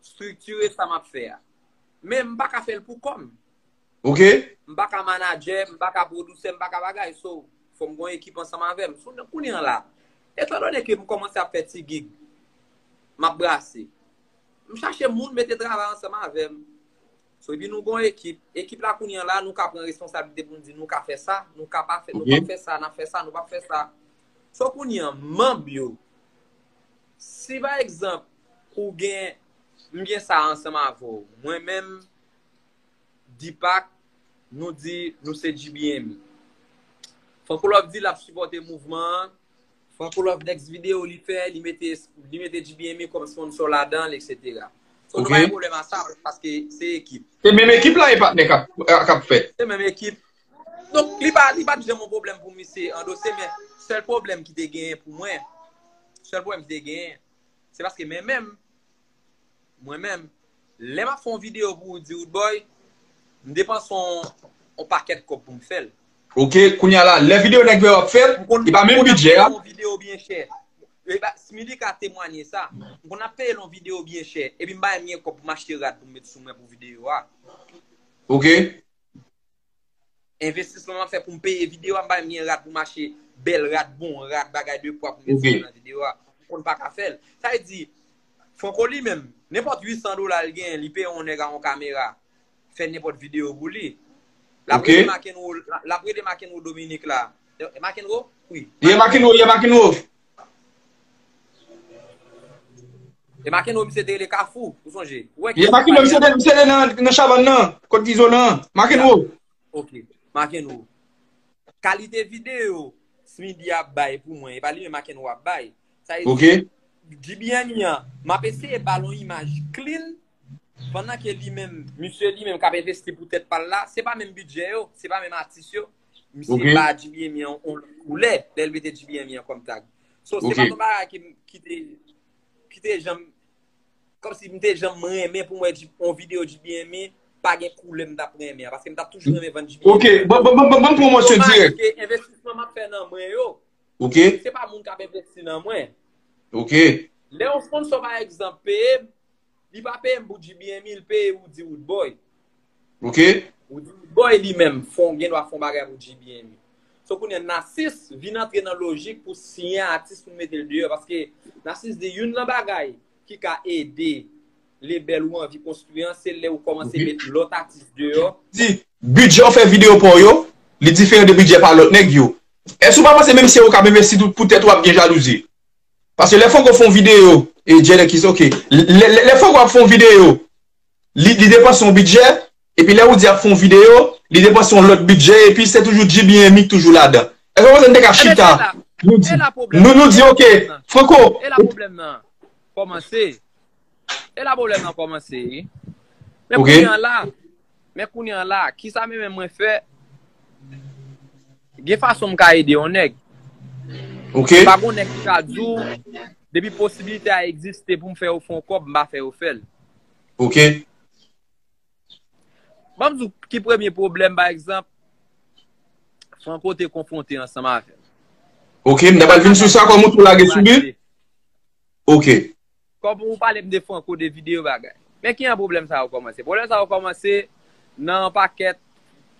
Striktire sa m ap fè a. Men m pa ka fè l pou kò m. Ok. M pa ka manadjè, m pa ka pwodisè, m pa ka bagay. So, fò m gen yon ekip ansanm avè m. So, kounye a la, etandone ke m kòmanse ap fè ti gig, m ap brase. M chache moun mete travay ansanm avè m. So, epi nou gen yon ekip. Ekip la kounye a la, nou ka pran responsablite pou nou di nou ka fè sa, nou ka pa fè, nou p ap fè sa, n ap fè sa, nou p ap fè sa. So, kounye a, manm yo, si pa egzanp, ou gen, m gen sa ansanm avè w, mwen menm, Deepack, nou di nou se G B M E. Franco Love di l ap sipòte mouvman an. Franco Love next video li fè, li mete, li mete G B M E kòm sponsor ladan l, et cetera. So, nou pa gen pwoblèm a sa, paske se ekip. Se menm ekip la e patnè k ap, k ap fèt. Se menm ekip. Donk, li pa, li pa t janm yon pwoblèm pou misye andose, men sèl pwoblèm ki te genyen pou mwen, sèl pwoblèm ki te genyen, se paske men menm, mwen menm, lè m ap fè yon videyo pou Roody Roodboy, m depanse yon, yon pakèt kòb pou m fè l. Ok, kounye a la, lè videyo nèg yo ap fèt, e pa menm bidjè a. M konn ap peye yon videyo byen chè. E ba, Smiley ka temwanye sa. M konn ap peye l yon videyo byen chè. Epi m pa menm gen kòb pou m achte rad pou m met sou mwen pou videyo a. Ok. Envestisman m ap fè pou m peye videyo a, m pa menm gen rad pou m achte bèl rad, bon rad, bagay de pwa pou m met sou mwen nan videyo a. M konn pa ka fè l. Sa vle di, Franco li menm, Nenpòt uit san dola l genyen, li peye yon nèg a yon kamera, fè nenpòt videyo pou li. L ap Ok. rele McEnroe, l ap rele McEnroe Dominique la. McEnroe? Wi. Ye McEnroe, ye McEnroe. E McEnroe, misye te rele Kafou, ou sonje? Ou wè ki Ye McEnroe, misye te, misye te nan, nan Chavann nan, kot Tizo nan. McEnroe. Ok, McEnroe. Kalite videyo Smithy ap bay pou mwen, e pa li menm McEnroe ap bay. Sa vle Ok. di, G B M an, m ap eseye ba l yon imaj clean, pandan ke li menm, misye li menm k ap envesti pou tèt pa l la, se pa menm bidjè yo, se pa menm atis yo. Misye Ok. ba G B M an yon lòt koulè, lè l mete G B M an kòm tag. So, se Ok. pa yon bagay ki, ki te, ki te janm, kòmsi m te janm renmen pou m wè G-, yon videyo G B M an, pa gen koulè m t ap renmen an, paske m t ap toujou renmen vann G B M an. Ok, bon, bon, bon, bon, bon pwomosyon Domaj dirèk. ke envestisman m ap fè nan mwen yo, Ok, se pa moun k ap envesti nan mwen. Ok, Lè yon sponsor, pa egzanp, peye m, li pa peye m pou G B M, li peye Roody Roodboy. Ok. Roody Roodboy li menm, fon, gen dwa fon bagay pou G B M. So kounye a, Nasis vin antre nan lojik pou siyen atis pou mete l deyò, paske Nasis di youn nan bagay ki ka ede lebèl ou anvi konstwi an, se lè ou kòmanse Ok. met lòt atis deyò. Di, bidjè w fè videyo pa w yo, li diferan de bidjè pa lòt nèg yo. Èske ou pa panse menm si se ou k ap envesti tout pou tèt ou ap gen jalouzi? Paske lè Franco fè yon videyo, e Jada Kiss, ok. Lè, lè, lè Franco ap fè yon videyo, li, li depanse yon bidjè, epi lè Roody ap fè yon videyo, li depanse yon lòt bidjè, epi se toujou G B M ki toujou ladan. Èske w panse n te ka Ebyen, chita, se la, nou di, e la pwoblèm nou, nou nan, di, e la ok, pwoblèm nan. Franco. E la pwoblèm nan kòmanse. E la pwoblèm nan kòmanse, wi. Men Ok. kounye an la, men kounye an la, kisa menm mwen fè? Gen fason m ka ede yon nèg. Ok. Pa gon nèg ki ka di w, depi posibilite a egziste pou m fè yo fè yon kòb, m pa fè yo fè l. Ok. Ban m di w ki premye pwoblèm, pa egzanp, Franco te konfwonte ansanm avè m. Ok, m ta pral vin sou sa, kòm ou tou lage sou li. Ok. Kòm ou pale m de Franco, de videyo bagay. Men ki jan pwoblèm sa yo kòmanse? Pwoblèm sa yo kòmanse nan yon pakèt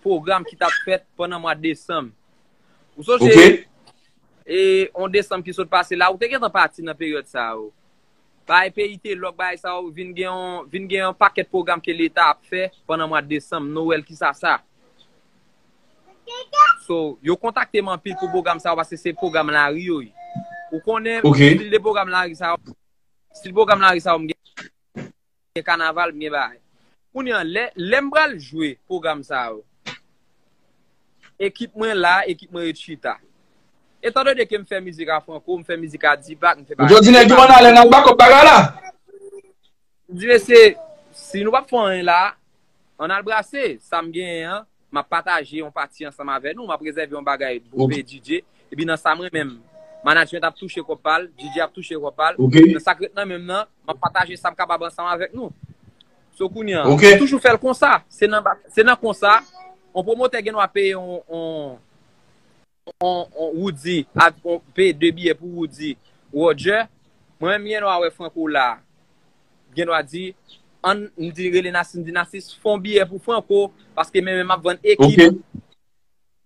pwogram ki t ap fèt pandan mwa desanm. Ou sonje, Ok. e, yon desanm ki sot pase la, ou te gentan pati nan peryòd sa yo. Bagay peyi te lòk, bagay sa yo, vin gen yon, vin gen yon pakèt pwogram ke Leta ap fè pandan mwa desanm, Nwèl, kisa sa. So, yo kontakte m anpil pou pwogram sa yo, paske se pwogram lari yo ye. Ou konnen Ok. stil de pwogram lari sa yo, stil pwogram lari sa yo, m gen gen kanaval, m gen bagay. Kounye an, lè, lè m pral jwe pwogram sa yo, ekip mwen la, ekip mwen ret chita. Etandone ke m fè mizik a Franco, m fè mizik a Deepak, m fè bagay. Jodi nèg yo ann ale nan bakòp bagay la. M di, mesye, si nou p ap fè anyen la, ann al brase. Sa m genyen an, m ap pataje yon pati ansanm avè nou, m ap rezève yon bagay pou Ok. peye D J. Epi nan sa mwen menm, management ap touche kòb pa l, D J ap touche kòb pa l. Ok. Nan sa k ret nan men m nan, m ap pataje sa m kapab ansanm avèk nou. So kounye an, Ok. m toujou fè l konsa. Se nan, se nan konsa, yon pwomotè gen dwa peye yon, yon, yon, yon Roody, a, yon, peye de biyè pou Roody, Roger. Mwen menm, m gen dwa wè Franco la. M gen dwa di, ann, m di, rele Nasis, m di, Nasis, fè yon biyè pou Franco, paske men, men m ap vann ekip. Ok.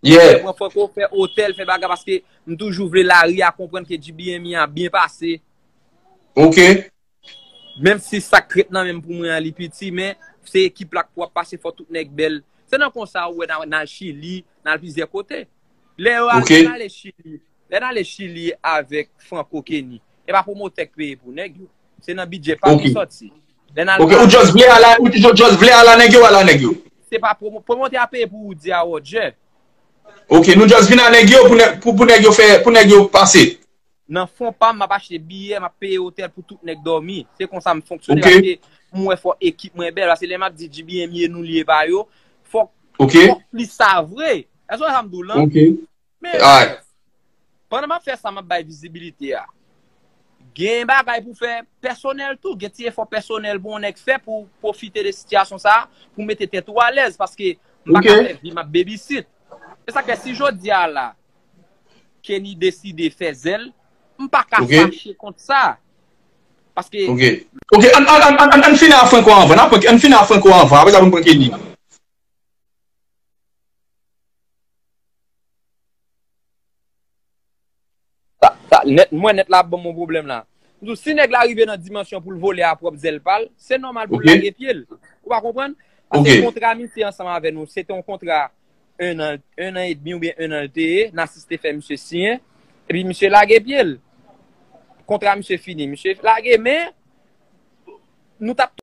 Yeah. Fè pran Franco, fè otèl, fè bagay, paske m toujou vle lari a konprann ke G B M an byen pase. Ok. Menm si sa k ret nan men m pou mwen an li piti, men se ekip la k pou ap pase, fò tout nèg bèl. Se nan konsa ou wè n a, n al Chili, n al plizyè kote. Lè yo al, Ok. lè n ale Chili, lè n ale Chili avèk Franco Kenny, e pa pwomotè k peye pou nèg yo. Se nan bidjè pa m Ok. li sòti. Lè n al Ok, ou just vle ala, ou just vle ala nèg yo, ala nèg yo. Se pa pwomo-, pwomotè a peye pou Roody a Roger. Ok, nou just vin a nèg yo pou nèg, pou, pou nèg yo fè, pou nèg yo pase. Nan fon pa m, m ap achte biyè, m ap peye otèl pou tout nèg dòmi. Se konsa m fonksyone, Ok. paske m wè fò ekip mwen bèl. Paske lè m ap di G B M ye nou, li ye pa yo, fòk, Ok. fòk li sa vre. Èske w wè sa m di w lan? Ok. Men, Alright. pandan m ap fè sa, m ap bay vizibilite a. Gen bagay pou fè pèsonèl tou, gen ti efò pèsonèl pou yon nèg fè pou pwofite de sitiyasyon sa a, pou mete tèt ou alèz, paske m pa ka Ok. fè vi m ap babysit. Se sa k fè si jodi a la, Kenny deside fè zèl, m pa ka Ok. fache kont sa. Paske Ok. Ok, ann, ann, ann, ann, ann fini a Franco anvan, n ap pran, ann fini a Franco anvan, apre sa pou n pran Kenny. Ta, ta, nèt, mwen nèt la ap ban m yon pwoblèm la. M di w, si nèg la rive nan dimansyon pou l vole a pwòp zèl pa l, se nòmal pou l lage pye l. Ou pa konprann? Paske kontra misye ansanm avè nou, se te yon kontra un an, un an edmi oubyen un an l te ye, Narcisse te fè misye siyen, epi misye lage pye l. Kontra misye fini. Misye lage, men nou t ap